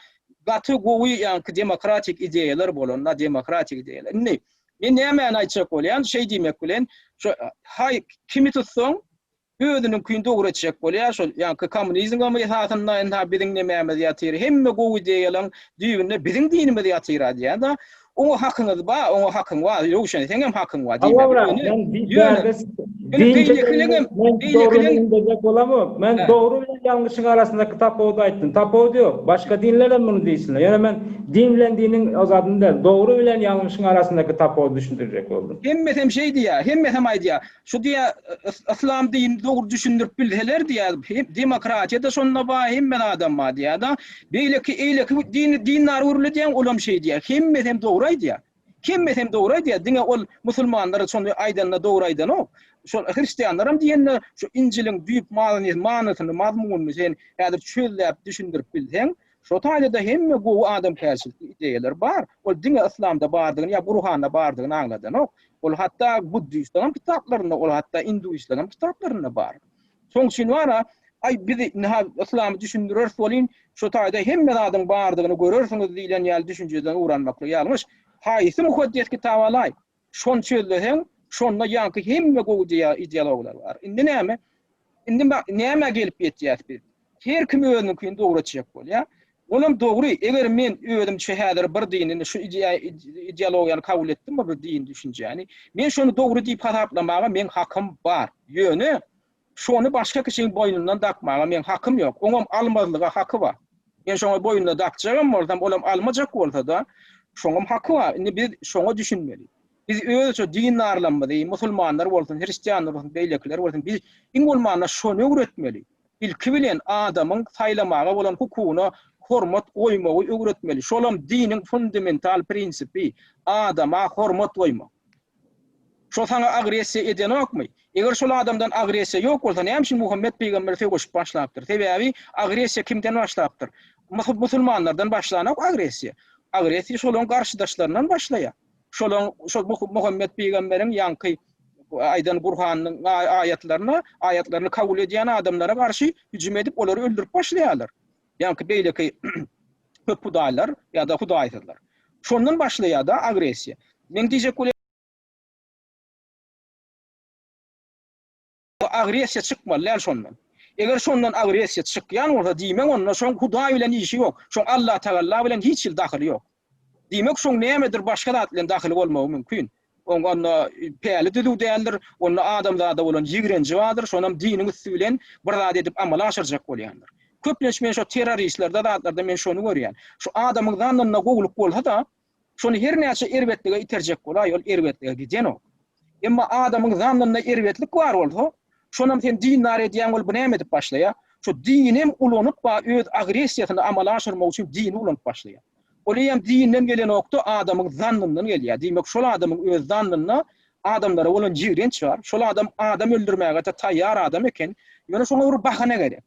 gaty gowy ýaňky demokratik ideýalar bolan, da demokratik ideýalar. Indi men nämäni aýtjak bolýan, şeý diýmek bilen, şu haý kimi tutsaň, özüniňkini dogry etjek bolýar, şol ýaňky kommunizmiň esasynda ynha biziň nemämiz ýatyr, hemme gowy ideýalaryň düýbünde biziň dinimiz ýatyr-a diýýär-de, oňa hakyňyz bar, oňa hakyň bar, Röwşen, seňem hakyň bar diýmek. Ýöne, ýöne beýlekileňem, beýlekileň indejek bolamok. Men dogry bilen ýalňyşyň arasyndaky tapawudy aýtdym. Tapawut ýok. Başga dinler hem muny diýsinler. Ýöne men din bilen diniň o zadyny däl, dogry bilen ýalňyşyň arasyndaky tapawudy düşündirjek boldum. Hemmesem şeý diýýär, hemmesem aýdýar. Şu diýýär, yslam dinini dogry düşündirip bilseler diýýär, demokratiýa-da şonda bar, hemme zadam bar diýýär-de. Beýleki, eýleki din, dindar gürledýäň, olam şeý diýýär. Hemmesem dogry aýdýar. Hemmesem dogry aýdýar, diňe ol musulmanlar şony aýdanda dogry aýdanok. Şol hristianlaram diýende şu Injiliň düýp manysyny, manysyny, mazmunyny sen häzir çözläp düşündirip bilseň, şo taýda-da hemme gowy adamkärçilikli ideýalar bar. Ol diňe yslamda bardygyny ýa Gurhanda bardygyny aňladanok. Ol hatda buddistleriň kitaplarynda, ol hatda induistleriň kitaplarynda bar. Şoň üçin bar-a, aý biz ynha yslamy düşündireris welin, şo taýda hemme zadyň bardygyny görersiňiz diýlen ýaly düşünjeden ugranmaklyk ýalňyş. Haýsy mukaddes kitap alaý, şony çözleseň, şonda ýaňky hemme gowy ideologlar bar. Indi näme? Indi nämä gelip ýetýäs biz? Her kim özüniňkini dogry etjek bolýar. Olam dogry, eger men özümçe häzir bir dinini, şu ideologiýany kabul etdim, bir din düşünjäni, men şony dogry diýip hasaplamaga meň hakym bar. Ýöne şony başga kişiň boýnundan dakmaga meň hakym ýok. Oňam almazlyga haky bar. Men şoňa boýnuna dakjagam bolsam, olam almajak bolsa-da, şoňam haky bar. Indi biz şoňa düşünmeli. Biz öz şu dindarlarymyzy, musulmanlar bolsun, hristianlar bolsun, beýlekiler bolsun, biz iň bolmanda şony öwretmeli. Ilki bilen adamyň saýlamaga bolan hukugyna hormat goýmagy öwretmeli. Şolam diniň fundamental prinsipi, adama hormat goýmak. Şo saňa agressiýa edenokmy? Eger şol adamdan agressiýa ýok bolsa, näme üçin Muhammet pygamber söweşip başlapdyr? Sebäbi agressiýa kimden başlapdyr? Musulmanlardan başlanok agressiýa. Agressiýa şolaryň garşydaşlaryndan başlaýar. Şolaryň şol Muhammet pygamberiň ýaňky aýdan Gurhanyň aýatlaryna, aýatlaryny kabul edýän adamlara garşy hüjüm edip, olary öldürip başlaýarlar. Ýaňky beýleki köp hudaýlar ýa-da hudaýsyzlar. Şondan başlaýar-da agressiýa. Meň diýjek bolýan agressiýa çykmaly däl şondan. Eger şondan agressiýa çykýan bolsa, diýmek onda şoň Hudaý bilen işi ýok. Şoň Allatagalla bilen hiç hili dahyly ýok. Diýmek şoň nämedir başga zat bilen dahyly bolmagy mümkin. Oň onda päli düzüw däldir, onda adamzada bolan ýigrenji bardyr, şonam diniň üsti bilen bir zat edip amala aşyrjak bolýandyr. Köplenç men şo terroristlerde zatlarda men şony görýän. Şu adamyň zannynda gowulyk bolsa-da, Şony her näçe erbetlige iterjek bolaý, ol erbetlige gidenok. Emma adamyň zannynda erbetlik bar bolsa, şonam sen dindar edýäň, ol bu näme edip başlaýar? Şo dinem ulanyp ba öz agressiýasyny amala aşyrmak üçin dini ulanyp başlaýar. Ol eýýäm dinden gelenokda adamyň zannyndan gelýär. Diýmek, şol adamyň öz zannynda adamlara bolan ýigrenç bar. Şol adam adam öldürmäge-de taýýar adam eken. Ýöne şoňa bir bahana gerek.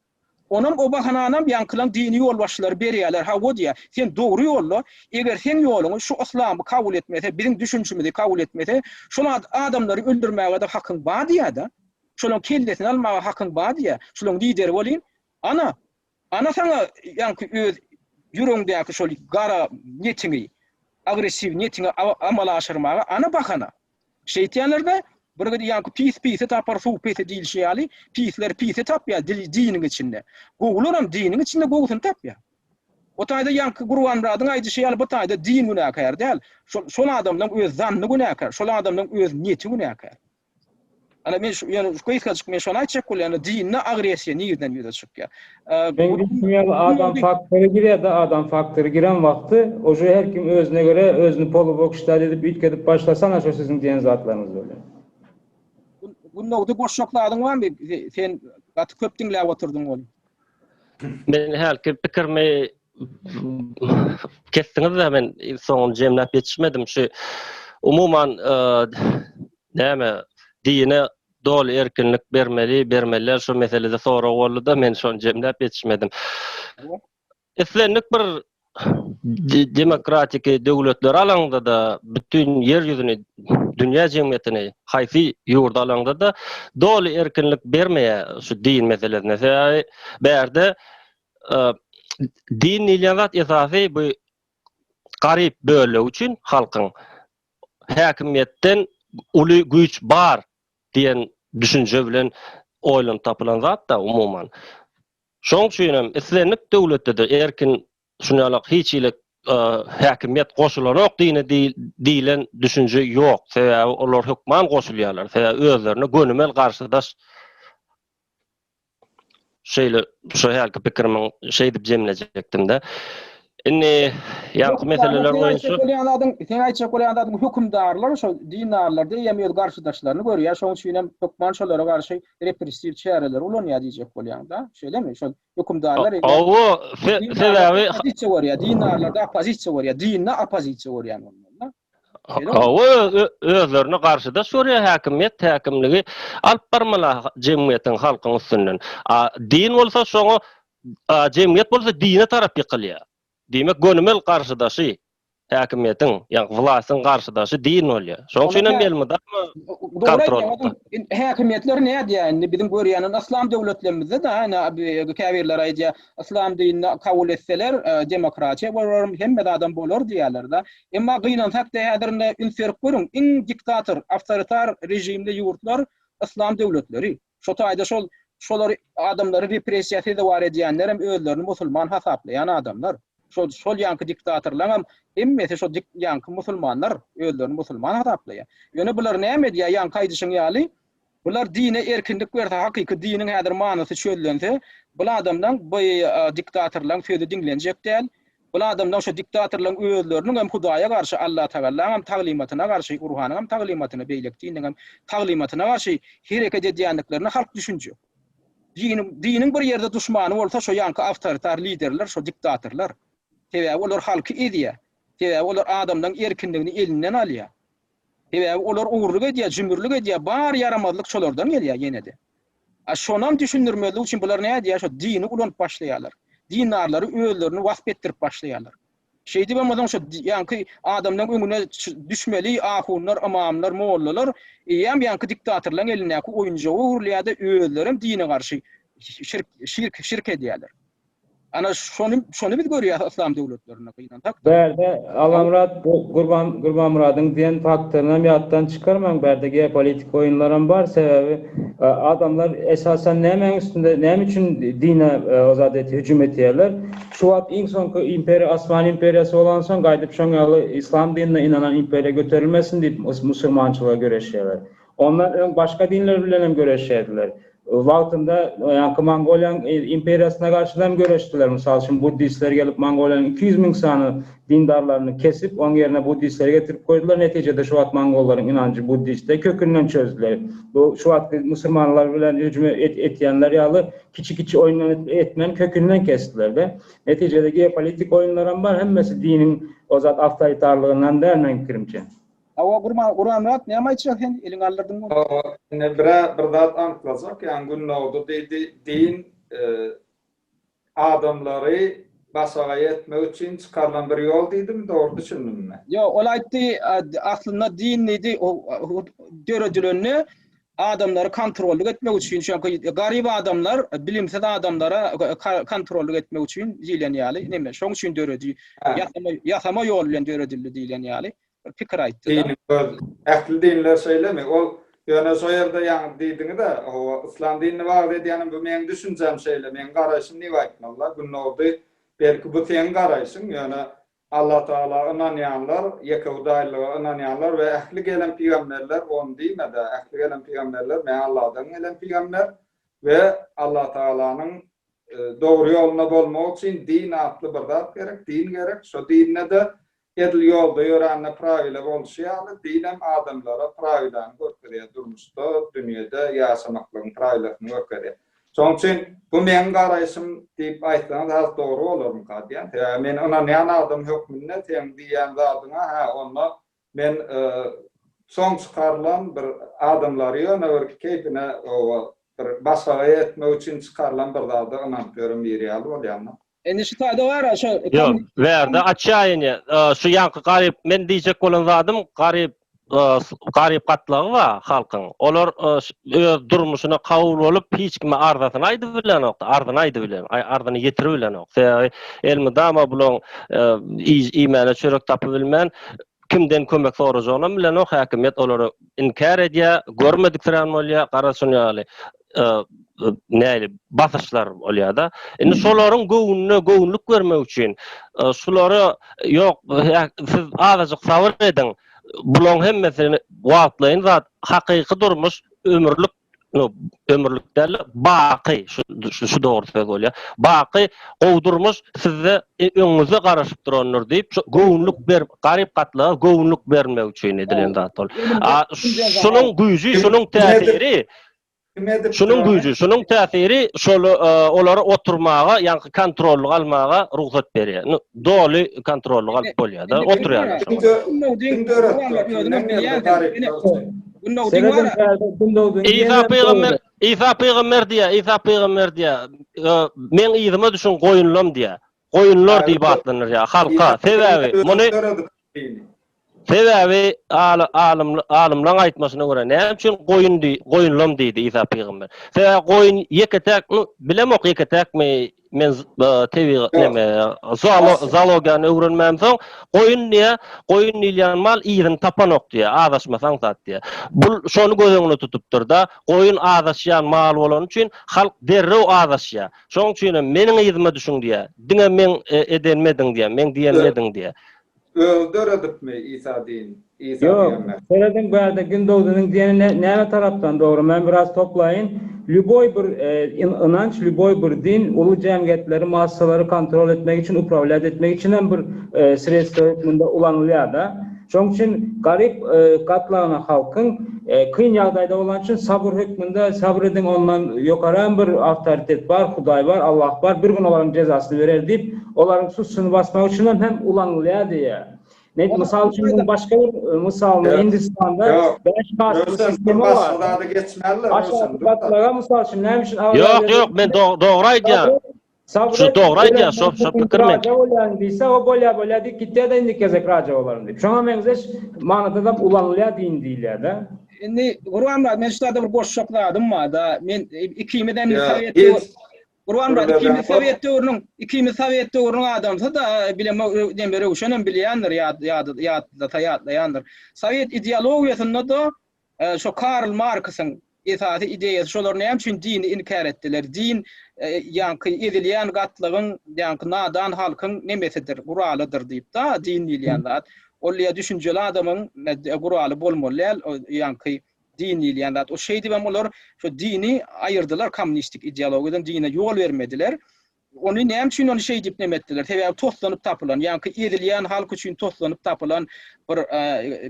Onam o bahananam ýaňkylaň dini ýolbaşçylary berýäler, hawa diýýär, sen dogry ýolda, eger seň ýoluňy şu yslamy kabul etmese, biziň düşünşimizi kabul etmese, şol adamlary öldürmäge-de hakyň bar diýýär-de, şolaň kellesini almaga hakyň bar diýýär, şolaň lideri bolýyn, ana, ana saňa ýaňky öz ýüregiňdäki şol gara niýetiňi, agressiw niýetiňi amala aşyrmaga ana bahana. Şeýtýänlerde bir gidi ýaňky pis pisi tapar suw pisi diýilşi ýaly pisler pisi tapýar diniň içinde. Gowularam diniň içinde gowusyny tapýar. O taýda ýaňky Gurbanmyradyň aýdyşy ýaly bu taýda din günäkär däl. Şol şol adamlaň öz zanny günäkär, şol adamlaň öz niýeti günäkär. Ana men şu ýöne gysgajyk men şony aýtjak bolýan, dinde agressiýa nirden ýüze çykýar? Men diýşim ýaly adam faktory girýär-de, adam faktory giren wagty uje her kim özüne görä özüni polubok ştat edip üýtgedip başlasa ana şo siziň diýen zatlaryňyz bolýar. Gündogdy goşjak zadyň barmy? Sen gaty köp diňläp oturdyň ol. Men hälki pikirimi kesdiňiz-de men soňuny jemläp ýetişmedim. Şu umuman näme dine doly erkinlik bermeli, bermeli däl şu meselede sorag boldy-da, men şony jemläp ýetişmedim. Islendik bir demokratiki döwletleri alaňda-da, bütin ýer ýüzüni, dünýä jemgyýetini haýsy ýurdy alaňda-da doly erkinlik bermeýär şu din meselesine. Sebäbi bärde. Din diýilýän zat esasy bu garyp bölegi üçin halkyň häkimiýetden uly güýç bar diýen düşünje bilen oýlanyp tapylan zat-da umuman. Şoň üçin hem islendik döwletde-de erkin şuny ýalak hiç hili häkimiýet goşulanok dine diýlen düşünje ýok. Sebäbi olar hökman goşulýarlar. Sebäbi özlerine gönümel garşydaş Şeýle şu hälki pikirimiň şeýdip jemlejekdim-de. Indi ýaňky meseleler boýunça Sen adyň, sen aýtjak bolýan zadyň hökümdarlar şo dindarlar diýem öz garşydaşlaryny görýär, şonuň üçin hem hökman şolara garşy repressiw çäreleri ulanýar diýjek bolýaň-da. Şeýlemi? Şol hökümdarlar Hawa, sebäbi oppozisiýa görýär, dindarlarda oppozisiýa görýär, dinde oppozisiýa görýän bolmaly-da. Hawa, özlerine garşydaş görýär häkimiýet, häkimligi alyp barmaly jemgyýetiň, halkyň üstünden. A din bolsa şoňa, jemgyýet bolsa dine tarap ýykylýar. Diýmek, gönümel garşydaşy häkimiýetiň, ýagny wlastyň garşydaşy din bolýar. Şonuň üçin hem elmydama kontrollykda. Häkimiýetler nädýär indi biziň görýän yslam döwletlerimizde-de, ine käbirleri aýdýar, yslam dinini kabul etseler, demokratiýa bolar, hemme zadam bolar diýýärler-de. Emma gynansak-da häzir indi üns berip görüň, iň diktator, awtoritar režimli ýurtlar yslam döwletleri. Şo taýda şol şolary adamlary repressiýa sezewar edýänler hem özlerini musulman hasaplaýan adamlar. Şol şol ýaňky diktatorlaňam hemmesi şo dik ýaňky musulmanlar özlerini musulman hasaplaýar. Ýöne bular näme edýär ýaňky aýdyşyň ýaly Bular dine erkinlik berse, hakyky diniň häzir manysy çözlense, bul adamlaň bu diktatorlaň sözi diňlenjek däl. Bul adamlaň şo diktatorlaň özleriniň hem Hudaýa garşy, Allatagallaň hem taglymatyna garşy, Gurhanyň hem taglymatyna, beýleki dinleň hem taglymatyna garşy hereket edýändiklerine halk düşünjek. Diniň, diniň bir ýerde duşmany bolsa şo ýaňky awtoritar liderler, şo diktatorlar. Sebäbi olar halky ezýär. Sebäbi olar adamlaň erkinligini elinden alýar. Sebäbi olar ogurlyk edýär, jümürlik edýär, bar ýaramazlyk şolardan gelýär ýene-de. A şonam düşündirmezlik üçin bular nädýär, şo dini ulanyp başlaýarlar. Dindarlary özlerini wasp etdirip başlaýarlar. Şeýdibem onsoň şo ýaňky adamlaryň öňüne düşmeli ahunlar, ymamlar, mollalar eýýäm ýaňky diktatorlaryň elindäki oýunjaga öwrülýär-de, özlerem dine garşy şirk, şirk, şirk edýärler. Ana şony şony biz görýäs yslam döwletlerinde gynansak. Bärde Allamyrat bu Gurban Gurbanmyradyň diýen faktorynam ýatdan çykarmaň bärde geopolitik oýunlaram bar sebäbi adamlar esasan nämäň üstünde näme üçin dine o zat et hüjüm etýärler şu wagt iň soňky imperiýa Osman imperiýasy bolansoň gaýdyp şoň ýaly yslam dinine ynanan imperiýa göterilmesin diýip musurmançylyga göreşýärler Ondan öň başga dinler bilen hem göreşýärdiler. Wagtynda ýaňky Mongoliýanyň imperiýasyna garşy hem göreşdiler. Mysal üçin, buddistler gelip Mongoliýanyň 200 müň sany dindarlaryny kesip, oň ýerine buddistleri getirip goýdular. Netijede şu wagt mongollaryň ynanjy buddiste kökünden çözdüler. Bu şu wagtky musulmanlar bilen hüjüm etýänler ýaly kiçi-kiçi oýundan etmän kökünden kesdiler-de. Netijede geopolitik oýunlaram bar, hemmesi diniň o zat awtoritarlygyndan däl meň pikirimçe. Hawa Gurman Gurbanmyrat näme aýtjak sen eliňi galdyrdyň bolsa. Hawa indi birä bir zat anyklajak ýaňy Gündogdy diýdi din adamlary başagaý etmek üçin çykarylan bir ýol diýdimi dogry düşündimmi? Ýok ol aýtdy aslynda din diýdi döredilende adamlary kontrollyk etmek üçin çünki garyp adamlar bilimsiz adamlara kontrollyk etmek üçin diýlen ýaly neme şoň üçin döredi ýasama ýasama ýol bilen döredildi diýlen ýaly bir pikir aýtdy. Diniň öz ähli dinler şeýlemi? Ol ýöne şo ýerde ýaňy diýdiňiz-ä, hawa, yslam dinini wagyz edýänem bu meň düşünjäm şeýle, meň garaýşym diýip aýtmaly-la, Gündogdy, belki bu seň garaýşyň, ýöne Allatagala ynanýanlar, ýeke Hudaýlyga ynanýanlar we ähli gelen pygamberler, ony diýme-de, ähli gelen pygamberler men Alladan gelen pygamber we Allatagalanyň dogry ýolunda bolmak üçin din atly bir zat gerek, din gerek, şo dinde-de Edil ýolda ýörände prawila bolşy ýaly, dinem adamlara prawilany görkezýär, durmuşda, dünýede ýaşamaklygyň prawilasyny görkezýär. Şonuň üçin bu meň garaýşym diýip aýtsaňyz has dogry bolarmyka diýýän. Sebäbi men ynanýan adam hökmünde seň diýýän zadyňa hä onda men soň çykarylan bir adamlary ýöne bir keýpine bir başagaý etmek üçin çykarylan bir zada ynanyp ýören biri ýaly bolýan-da. Indi şu taýda bar şu Ýok, bärde açaýyn. Şu ýaňky garyp men diýjek bolan zadym garyp. garyp gatlagy bar halkyň. Olar öz durmuşyna kabul bolup, hiç kime arzasyny aýdyp bilenok, arzyny aýdyp bilen, arzyny ýetirip bilenok. Sebäbi elmydama bularyň iýmäne çörek tapyp bilmän, kimden kömek sorajagynam bilenok, häkimiýet olary inkär edýär, görmediksirän bolýar, garaz şuny ýaly näli basyşlar bolýar-da. Indi şolaryň göwnüne göwünlik bermek üçin şulara ýok siz azajyk sabyr ediň, bularyň hemmesi wagtlaýyn zat, hakyky durmuş ömürlik ömürlik däl, baky şu şu dogry söz bolýar. Baky gowy durmuş sizde öňüňizde garaşyp durandyr diýip, şu göwünlik berip, garyp gatlaga göwünlik bermek üçin edilen zat ol. A şunuň güýji, şunuň täsiri Şunuň güýji, şunuň täsiri şol olary oturmaga, ýaňky kontrollyk almaga rugsat berýär. Doly kontrollyk alyp bolýar-da, oturýarlar şoňa. Isa pygamber, Isa pygamber diýýär, Isa pygamber diýýär, meň yzyma düşüň goýunlam diýýär. Goýunlar diýip atlandyrýar halka. Sebäbi muny Sebäbi alym alymlaň aýtmasyna görä näme üçin goýun diý goýunlam diýdi Isa pygamber. Sebäbi goýun ýeke-täk nu bilemok ýeke-täkmi men tebigy neme zoologiýany öwrenmämsoň goýun diýä goýun diýilýän mal yzyny tapanok diýä azaşmasaň zat diýä. Bul şony göz öňüne tutupdyr-da goýun azaşýan mal bolany üçin halk derrew azaşýar. Şoň üçinem meniň yzyma düşüň diýä. Diňe meň edenimi ediň diýä, meň diýenimi ediň diýä. Özi döredipmi Isa din, Isa Ýok, pygamber? serediň bu ýerde Gündogdynyň diýeni näme tarapdan dogry, men biraz toplaýyn. Lýuboý bir ynanç, lýuboý bir din uly jemgyýetleri, massalary kontrol etmek üçin, uprawlýat etmek üçin hem bir sredstwo hökmünde ulanylýar-da. Şonuň üçin garyp gatlagyna halkyň kyn ýagdaýda bolany üçin sabyr hökmünde sabyr ediň ondan ýokaram bir awtoritet bar, Hudaý bar, Allah bar, bir gün olaryň jezasyny berer diýip, olaryň sussuny basmak üçinem hem ulanylýar diýýär. Men mysal üçin munuň başga bir mysalyny Hindistanda bäş kastly sistema bar. Aşaky gatlaga mysal üçin näme üçin Ýok, ýok, men dogry aýdýan. Şu dogry aýdýar, şo şo pikir men. Raja bolýan diýse, o bolýa bolýa diýip gitýär-de indiki gezek raja bolaryn diýip. Şoňa meňzeş manyda-da ulanylýar din diýilýär-de. Indi Gurbanmyrat men şu zada bir goşjak zadym bar-da. Men ikimiz hem sowet Gurbanmyrat ikimiz sowet döwrüniň ikimiz sowet döwrüniň adamsy-da bilemok neme Röwşenem bilýändir ýat ýatlasa ýatlaýandyr. Sowet ideologiýasynda-da Şo Karl Marksyň esasy ideýasy şolar näme üçin dini inkär etdiler? Din ýaňky ezilýän gatlagyň, ýaňky nadan halkyň nemesidir, guralydyr diýip da, din diýilýän zat. Ol ýa düşünjeli adamyň guraly bolmaly däl, ýaňky din diýilýän zat. O şeýdibem olar şo dini aýyrdylar kommunistik ideologiýadan, dine ýol bermediler. Ony näme üçin ony şeý diýip neme etdiler? Sebäbi toslanyp tapylan, ýaňky ezilýän halk üçin toslanyp tapylan bir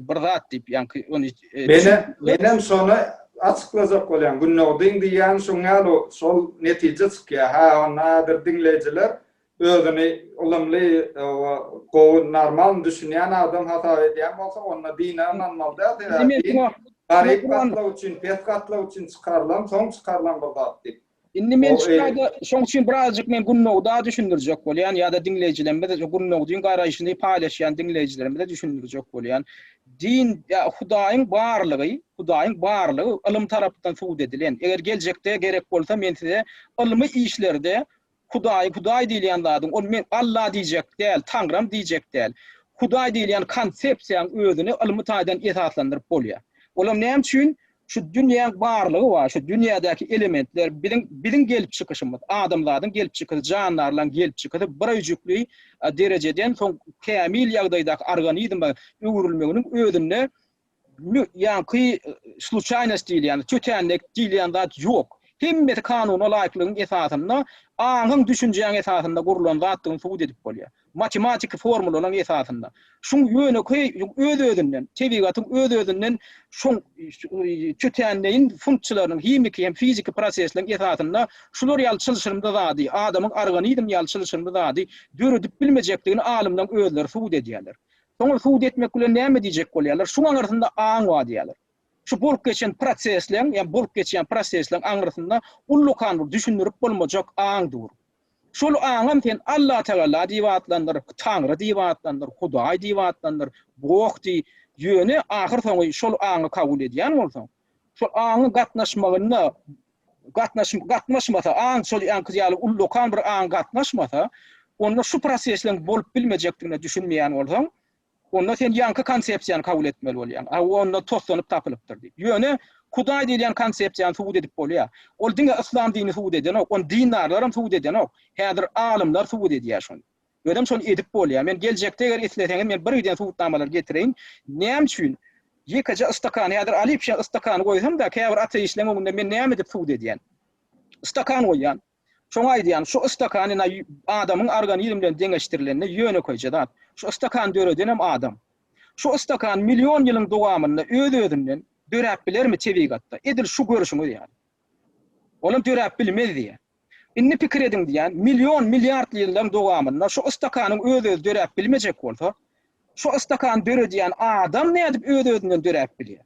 bir zat diýip, ýaňky ony Menem menem şony açyklajak bolýan. Gündogdyň diýýäni şoň ýaly şol netije çykýar. Hä, onda häzir diňleýjiler özüni ylymly, gowy, normal düşünýän adam hasap edýän bolsa, onda dine ynanmaly däl. Sebäbi din garyp gatlak üçin, pes gatlak üçin çykarylan, soň çykarylan bir zat diýip. Indi men şu taýda şoň üçin birazjyk men Günnogda düşündirjek bolýan ýa-da diňleýjilerimize Günnogdyň garaýşyny paýlaşýan diňleýjilerimize düşündirjek bolýan. Din ýa Hudaýyň barlygy, Hudaýyň barlygy ylym tarapdan subut edilen. Eger geljekde gerek bolsa men size ylmy işlerde Hudaýy Hudaý diýilýän zadyň ol men Alla diýjek däl, Taňram diýjek däl. Hudaý diýilýän konsepsiýaň özüni ylmy taýdan esaslandyryp bolýar. Olam näme üçin? Şu dünýäň barlygy bar, şu dünýädäki elementler, biziň biziň gelip çykyşymyz, adamzadyň gelip çykyşy, jandarlaryň gelip çykyşy bir öýjükli derejeden soň kämil ýagdaýdaky organizme öwrülmeginiň özünde ýaňky sluçaýnost diýilýän, tötänlik diýilýän zat ýok. Hemmesi kanuna laýyklygyň esasynda, aňyň, düşünjäň esasynda gurlan zatdygyny subut edip bolýar. Matematiki formulalaryň esasynda. Şuň ýönekeý öz-özünden, tebigatyň öz-özünden şoň tötänleýin funksiýalarynyň, himiki hem fiziki prosesleriň esasynda şular ýaly çylşyrymly zady, adamyň organizmi ýaly çylşyrymly zady döredip bilmejekdigini alymlaryň özleri subut edýärler. Soňra subut etmek bilen näme diýjek bolýarlar? Şuň aňyrsynda aň bar diýýärler. Şu bolup geçen prosesleň, ýa bolup geçýän prosesleň aňyrsynda ullakan bir düşündirip bolmajak aň dur. Şol aňam sen Allatagala diýip atlandyr, Taňry diýip atlandyr, Hudaý diýip atlandyr, Bog diý. Ýöne ahyr soňy şol aňy kabul edýän bolsaň, şol aňyň gatnaşmagynda gatnaş gatnaşmasa, aň şol ýaňky ýaly ullakan bir aň gatnaşmasa, onda şu prosesleriň bolup bilmejekdigine düşünmeýän bolsaň, onda sen ýaňky konsepsiýany kabul etmeli bolýaň. A onda toslanyp tapylypdyr diýip. Ýöne Hudaý diýilýän konsepsiýany subut edip bolýar. Ol diňe yslam dini subut edenok, ony dindarlaram subut edenok. Häzir alymlar subut edýär şony. Özem şony edip bolýar. Men geljekde eger isleseňiz men birgiden subutnamalar getireýin. Näme üçin ýekeje stakany häzir alyp şe stakany goýsam-da käbir ateistleň öňünde men näme edip subut edýän? Stakan goýýan. Şoňa aýdýan, şu stakany na adamyň organizmi bilen deňeşdirilende ýönekeýje zat. Şu stakany döredenem adam. Şu stakan million ýylyň dowamynda öz-özünden döräp bilermi tebigatda? Edil şu görşüňiz ýaly. Olam döräp bilmez diýýär. Indi pikir ediň diýýän, million, milliard ýyllaryň dowamynda şu stakanyň öz-özi döräp bilmejek bolsa, şu stakany döredýän adam nädip öz-özünden döräp bilýär?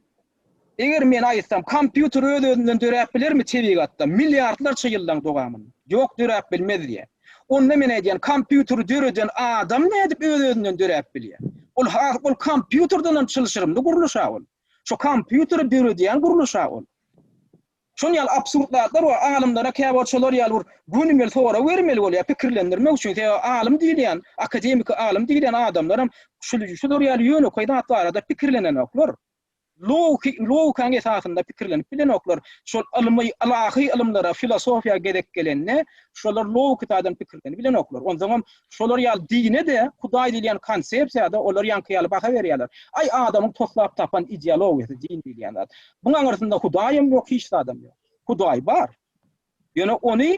Eger men aýtsam, kompýuter öz-özünden döräp bilermi tebigatda milliardlarça ýyllaryň dowamynda? Ýok, döräp bilmez diýýär. Onda men aýdýan, kompýuteri döreden adam nädip öz-özünden döräp bilýär? Ol has ol kompýuterden hem çylşyrymly gurluş-a ol. Şu kompýuteri döredýän gurluş-a ol. Şon ýaly absurd zatlar bar. Alymlara käwagt şolar ýaly bir gönümel sorag bermeli bolýar, pikirlendirmek üçin. Sebäbi alym diýilýän, akademiki alym diýilýän adamlaram şular ýaly ýönekeý zat barada pikirlenenoklar. Logiki, logikanyň esasynda pikirlenip bilenoklar. Şol ylmy, ylahy ylymlara, filosofiýa gezek gelende, şolar logiki taýdan pikirlenip bilenoklar. Onsoňam şolar ýaly dine-de, Hudaý diýilýän konsepsiýa-da olar ýaňky ýaly baha berýärler. Aý, adamyň toslap tapan ideologiýasy din diýilýän zat. Buň aňyrsynda Hudaýam ýok, hiç zadam ýok. Hudaý bar. Ýöne ony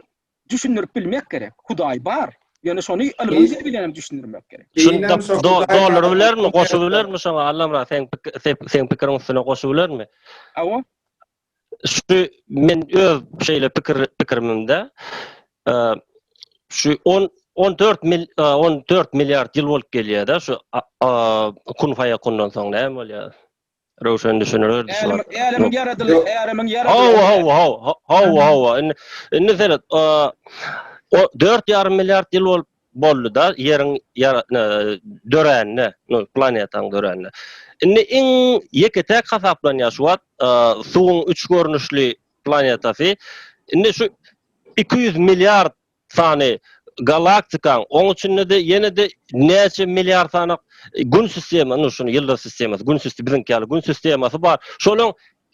düşündirip bilmek gerek. Hudaý bar. Ýöne şony ylmyň dili bilen hem düşündirmek gerek. Şuny dolduryp bilermi, goşup bilermi şoňa Allamyrat seň seň pikiriň üstüne goşup bilermi? Hawa. Şu men öz şeýle pikir pikirimde şu 10 14 mil 14 milliard ýyl bolup gelýär-de şu kun faýakundan soň näme bolýar? Röwşen düşüner şu. Älemiň ýaradylyşy, älemiň ýaradylyşy. Hawa, hawa, hawa, hawa. Indi indi seret, o 4,5 milliard ýyl bolup boldy-da, ýeriň döränine, no, planetaň döränine. Indi iň ýeke-täk hasaplanýar şu wagt suwuň üç görnüşli planetasy. Indi şu 200 milliard sany galaktikaň, oň içinde-de ýene-de näçe milliard sany Gün sistema, indi şuny ýyldyz sistemasy, Gün sistema, biziňki ýaly Gün sistemasy bar. Şolaň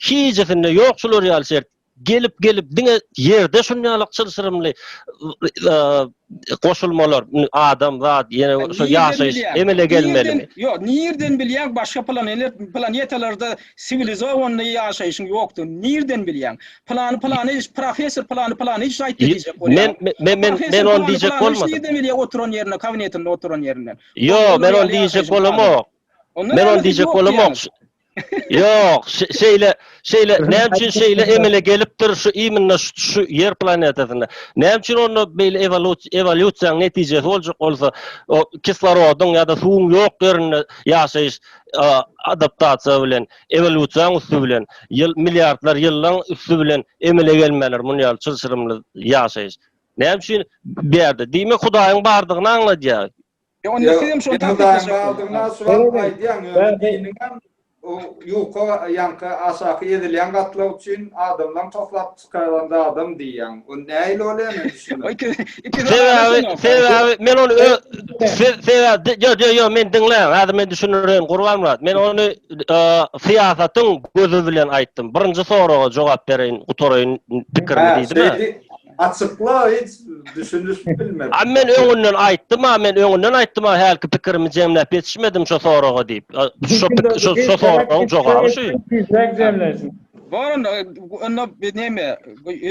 hijesinde ýok şular ýaly şert. Gelip gelip diňe ýerde şun ýaly çylşyrymly goşulmalar, adam zat, ýene şu ýaşaýyş emele gelmelimi? Ýok, nirden bilýäň başga planetalarda siwilizowanyny ýaşaýşyň ýokdugyny nirden bilýäň? Plany plany professor plany plany hiç aýtdy diýjek bolýar. Men men men men ony diýjek bolmadym. Nirden bilýär oturan ýerinde, kabinetinde oturan ýerinden. Ýok, men ony diýjek bolamok. Men ony diýjek bolamok. Ýok, şeýle, şeýle, näme üçin şeýle emele gelipdir şu iminna şu ýer planetasynda? Näme üçin onda beýle ewolýusiýanyň netijesi boljak bolsa, o kislorodyň ýa-da suwuň ýok ýerinde ýaşaýyş adaptasiýa bilen, ewolýusiýanyň üsti bilen, ýyl milliardlar ýyllaň üsti bilen emele gelmeler muny ýaly çylşyrymly ýaşaýyş. Näme üçin bu ýerde? Diýmek Hudaýyň bardygyny aňladýar. E onda siz hem şony tassyklajak bolduňyz. Şu wagt aýdýaň, ýöne diniňem o ýuka ýaňky aşaky ezilýän gatlak üçin adamlaň toslap çykaran zadam diýýäň. O nähili bolýar men düşünmedim. Sebäbi, sebäbi men ony öz sebäbi ýo ýo ýo men diňläň, häzir men düşündireýin Gurbanmyrat. Men ony syýasatyň gözi bilen aýtdym. Birinji soraga jogap bereýin, gutaraýyn pikirimi diýdim. Açykla hiç düşünişip bilmedim. A men öňünden aýtdym-a, men öňünden aýtdym-a hälki pikirimi jemläp ýetişmedim şo soraga diýip. Şo şo şo soragyň jogaby şu. Tizräk jemlersiň. Bor onda, onda neme,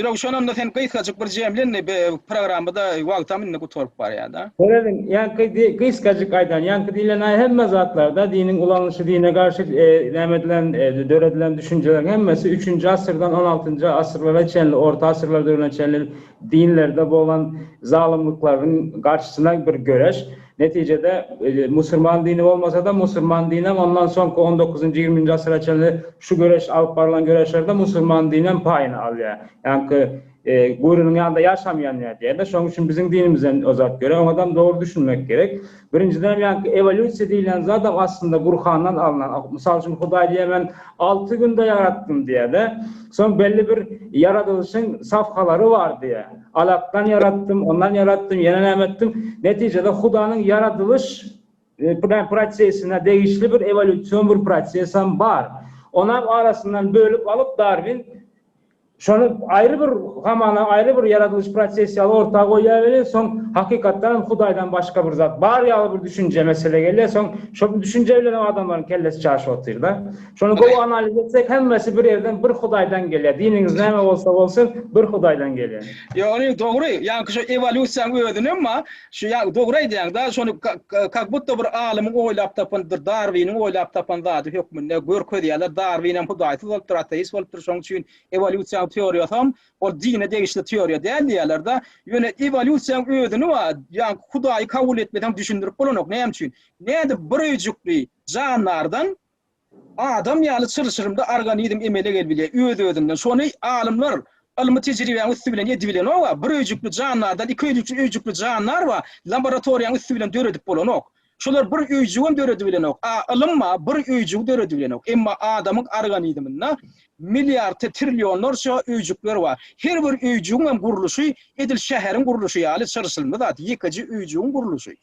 Röwşen onda sen gysgajyk bir jemle indi programmada wagtam indi gutaryp barýar-da. Serediň, ýaňky gysgajyk aýdan, ýaňky diýlen hemme zatlarda diniň ulanylyşy dine garşy näme edilen, döredilen düşünjeleriň hemmesi üçünji asyrdan on altynjy asyrlara çenli, orta asyrlar döwrüne çenli dinlerde bolan zalymlyklaryň garşysyna bir göreş. Netijede musurman dini bolmasa-da, musurman dinem ondan soňky on dokuzynjy, ýigriminji asyra çenli şu göreş alyp barylan göreşlerde musurman dinem paýyny alýar. Ýaňky gurynyň ýanynda ýaşamaýan diýýär-de. Şonuň üçin biziň dinimizden o zat görä, oňadam dogry düşünmek gerek. Birinjiden ýaňky ewolýusiýa diýilýän zadam aslynda Gurhandan alnan. Mysal üçin Hudaý diýýär men alty günde ýaratdym diýýär-de. Soň belli bir ýaradylyşyň safhalary bar diýýär. Alakdan ýaratdym, ondan ýaratdym, ýene näme etdim. Netijede Hudanyň ýaradylyş prosesine degişli bir ewolýusion bir prosesem bar. Onam arasyndan bölüp alyp Darwin Şony aýry bir hamana aýry bir ýaradylyş prosesi ýaly orta goýýar welin, soň hakykatdan hem Hudaýdan başga bir zat bar ýaly bir düşünje mesele gelýär, soň şo düşünje bilen hem adamlaryň kellesi çaşyp otyr-da. Şony gowy analiz etsek hemmesi bir ýerden bir Hudaýdan gelýär. Diniňiz näme bolsa bolsun bir Hudaýdan gelýär. Ýok, ony dogry, ýaňky şo ewolýusiýaň özünem bar, şu ýa dogry aýdýaň-da, şony kak budda bir alymyň oýlap tapan, bir Darwiniň oýlap tapan zady hökmünde görkezýärler. Darwinem hudaýsyz bolupdyr, ateist bolupdyr, şonuň üçin ewolýusiýanyň teoriýasam ol dine degişli teoriýa däl diýýärler-de. Ýöne ewolýusiýanyň özüni bar, ýaňky hudaýy kabul etmeseň düşündirip bolanok. Näme üçin? Nädip bir öýjükli jandardan Adam ýaly çylşyrymly organizm emele gelibilýär öz-özünden. Şony alymlar ylmy tejribäň üsti bilen edibilenok-a. Bir öýjükli jandardan iki öýjükli jandar bar, laboratoriýaň üsti bilen döredip bolanok. Şolar bir öýjügem döredibilenok. A ylym bar, bir öýjügi döredibilenok. Emma adamyň organizminde milliard, trillionlarça öýjükler bar. Her bir öýjügiňem gurluşy edil şäheriň gurluşy ýaly çylşyrymly zat, ýekeje öýjügiň gurluşy.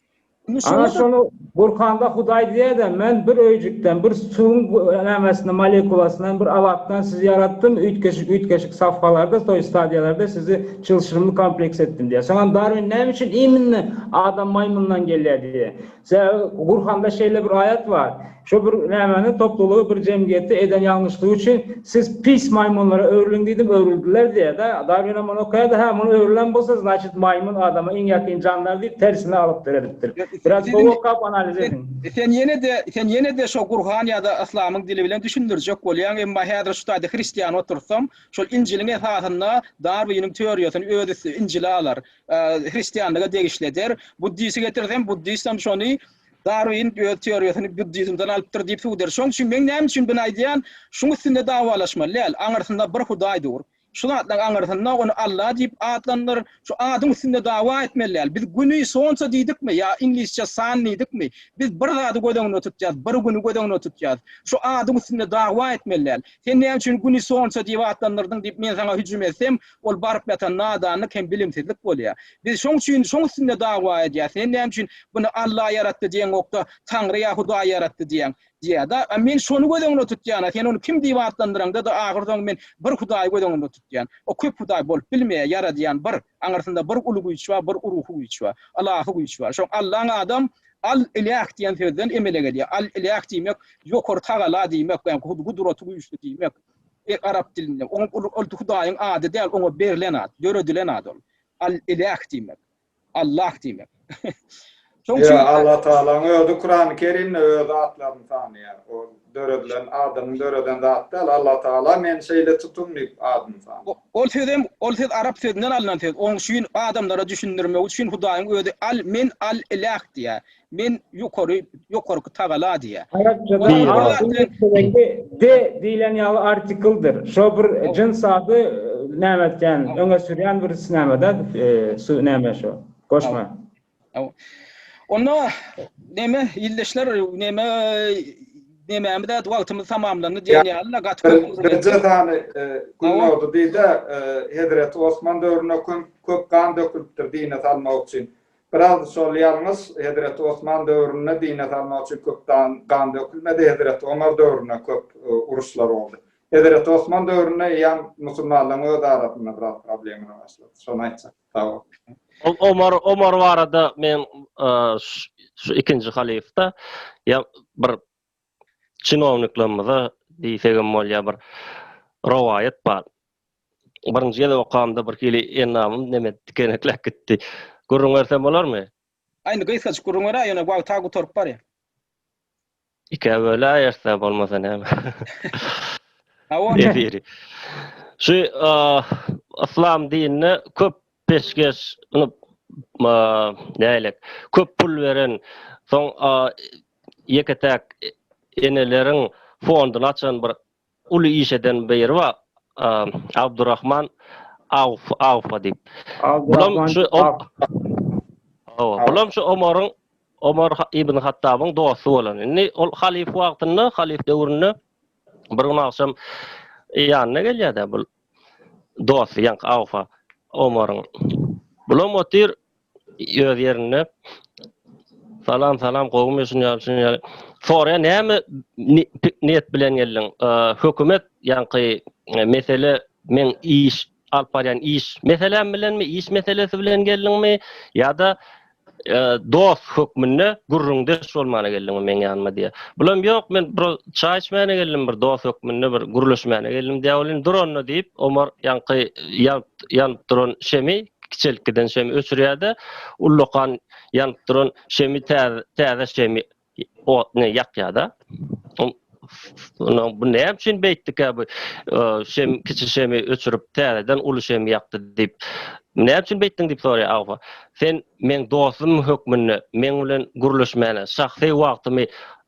Ana şony Gurhanda Hudaý diýýär-de, men bir öýjükden, bir suwuň nämesinde, molekulasyndan, bir alakdan sizi ýaratdym, üýtgeşik-üýtgeşik safhalarda, to ýest stadiýalarda sizi çylşyrymly kompleks etdim diýýär. Soňam Darwin näme üçin iminni adam maýmyndan gelýär diýýär. Sebäbi Gurhanda şeýle bir aýat bar. Şo bir nämäni, toplulygy, bir jemgyýeti eden ýalňyşlygy üçin siz pis maýmynlara öwrüliň diýdim, öwrüldiler diýýär-de. Darwinem ony okaýar-da, hä, muny öwrülen bolsa, znaçit maýmyn adama iň ýakyn jandar diýip, tersine alyp seredipdir. Biraz gowy okap analiz ediň. Sen ýene-de, sen ýene-de şo Gurhan ýa-da yslamyň dili bilen düşündirjek bolýaň, emma häzir şu taýda hristian otursam, şol Injiliň esasynda Darwiniň teoriýasyny öz üsti Injile alar, hristianlyga degişli eder. Buddisi getirsem, buddistem şony Darwin öz teoriýasyny buddizmden alypdyr diýip subut eder. Şoň üçin men näme üçin buny aýdýan, şuň üstünde dawalaşmaly däl. Aňyrsynda bir Hudaý dur. Şu zatlaryň aňyrsynda ony Alla diýip atlandyr. Şu adyň üstünde dawa etmeli däl. Biz Güni Solnce diýdikmi ýa iňlisçe Sun diýdikmi, biz bir zady göz öňünde tutýas, bir Güni göz öňünde tutýas. Şu adyň üstünde dawa etmeli däl. Sen näme üçin Güni Solnce diýip atlandyrdyň diýip men saňa hüjüm etsem, ol baryp ýatan nadanlyk hem bilimsizlik bolýar. Biz şoň üçin şoň üstünde dawa edýäs. Sen näme üçin buny Alla ýaratdy diýeňokda, Taňry ýa Hudaý ýaratdy diýýäň? Diýýär-de. A men şony göz öňünde tutýan-a. Sen ony kim diýip atlandyraňda-da ahyrsoňy men bir Hudaýy göz öňünde tutýan. O köp Hudaý bolup bilmeýär, ýaradýan bir. Aňyrsynda bir uly güýç bar, bir ruhy güýç bar. Ylahy güýç bar. Şoň Allaň adam Al-Iläh diýen sözden emele gelýär. Al-Iläh diýmek ýokary tagala diýmek, ýagny gudraty güýçli diýmek. Arap dilinde. Oň ol Hudaýyň ady däl, oňa berlen at, döredilen at ol. Al-Iläh diýmek. Allah diýmek. Şoň üçin Allah Tagalaň özi Kurany Kerimde öz atlaryny sanaýar. O döredilen adamyň döreden zat däl. Allah Tagala men şeýle tutum diýip adyny sanaýar. Ol sözem ol söz arap sözünden alnan söz. Oň üçin adamlara düşündirmek üçin Hudaýyň özi Al men Al-Iläh diýýär. Men ýokary, ýokarky tagala diýýär. Arapçada D diýlen ýaly artikldir. Şo bir jyns ady näme etýän, öňe sürýän bir näme-de, su näme şo. Goşma. Onda näme ildeşler näme nämämiz-ä wagtymyz tamamlandy diýen ýaly-la gaty köp. Birje sany Gündogdy diýdi, Hezreti Osman döwründe köp gan dökülipdir dine salmak üçin. Biraz şol ýalňyş, Hezreti Osman döwründe dine salmak üçin köp gan dökülmedi, Hezreti Omar döwründe köp uruşlar boldy. Hezreti Osman döwründe eýýäm musulmanlaryň öz arasynda biraz problemalar başlady. Şony aýtjak. Sag bol. Ol Omar Omar barada men şu ikinji halyfda ýa bir çinowniklerimize diýsegem bolýar bir rowaýat bar. Birinji gezek okamda bir hili endamym neme tikenekläp gitdi. Gürrüň bersem bolarmy? Aý indi gysgajyk gürrüň beräý ýöne wagta gutaryp barýar. Ikä böläýeris-dä bolmasa näme. Hawa. Efiri. Şu yslam dininde köp peşgeş, ony. nälik köp pul beren soň ýeke-täk eneleriň fonduny açan bir uly iş eden biri bar Abdurrahman Awf Awfa diýip. Bulam şu Bulam şu Omaryň Omar ibn Hattabyň dosty bolan. Indi ol halyf wagtynda, halyf döwründe bir gün agşam ýanyna gelýär-de bu dosty, ýaňky Awfa Omaryň. Bulam otyr öz ýerinde. Salam, salam, gowumy şun ýaly, şun ýaly. Soraýar, näme niýet bilen geldiň? Hökümet ýaňky mesele meň iş alyp barýan iş meseläm bilenmi, iş meselesi bilen geldiňmi ýa-da dost hökmünde gürrüňdeş bolmana geldiňmi meň ýanyma diýýär. Bulam ýok, men bir çaý içmäne geldim, bir dost hökmünde bir gürleşmäne geldim diýýär. Ol indi dur onda diýip, Omar ýaňky ýanyp duran şemi, kiçelip giden şemi öçürýär-de, ullakan ýanyp duran şemi täze şemi ot ne ýakýar-da. Ondan bu näme üçin beýtdikä bu şem kiçi şemi öçürip täzeden uly şemi ýakdy diýip. Näme üçin beýtdiň diýip soraýar Awfa. Sen meň dostum hökmünde meň bilen gürleşmäne, şahsy wagtymy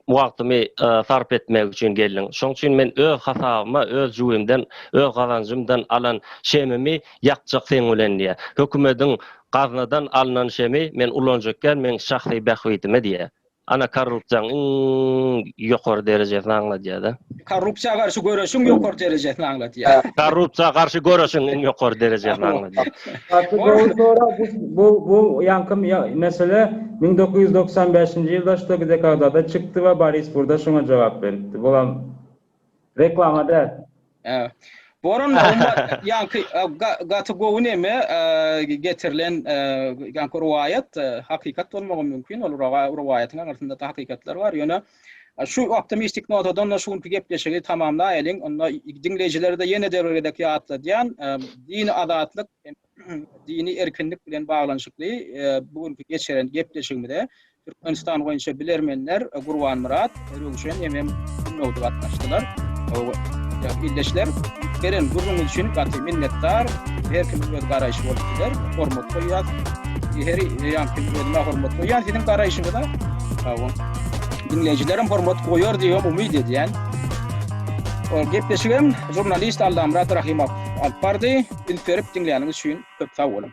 wagtymy sarp etmek üçin geldiň. Şoň üçin men öz hasabyma, öz jübimden, öz gazanjymdan alan şemimi ýakjak seň bilen diýýär. Hökümediň gaznadan alnan şemi men ulanjak däl, meň şahsy bähbidime diýýär. Ana korrupsiýaň iň ýokary derejesini aňladýar-da. Korrupsiýa garşy göreşiň ýokary derejesini aňladýar. Korrupsiýa garşy göreşiň iň ýokary derejesini aňladýar. Gaty gowy sorag bu bu ýaňky mesele 1995-nji ýylda şto gde kagdada çykdy we Boris Burda şoňa jogap beripdi. Bulam reklama däl. Boran ýaňky gaty gowy neme getirilen ýaňky rowaýat hakykat bolmagy mümkin. Ol rowaýatyň aňyrsynda-da hakykatlar bar. Ýöne şu optimistik notadan da şu günki gepleşigi tamamlaýalyň. Onda diňleýjilere-de ýene-de bir gezek ýatladýan, dini azatlyk dini erkinlik bilen baglanyşykly bu günki geçiren gepleşigimize Türkmenistan boýunça bilermenler Gurbanmyrat, Röwşen hemem Gündogdy gatnaşdylar. Ildeşler, beren gürrüňiz üçin gaty minnetdar. Her kimiň öz garaýşy bolup biler. Hormat goýýas. Her ýaňky özüme hormat goýýan siziň garaýşyňyza. Sag boluň. Diňleýjilerem hormat goýar diýip umyt edýän. Gepleşigem žurnalist Allamyrat Rahymow alyp bardy. Üns berip diňläniňiz üçin köp sag boluň.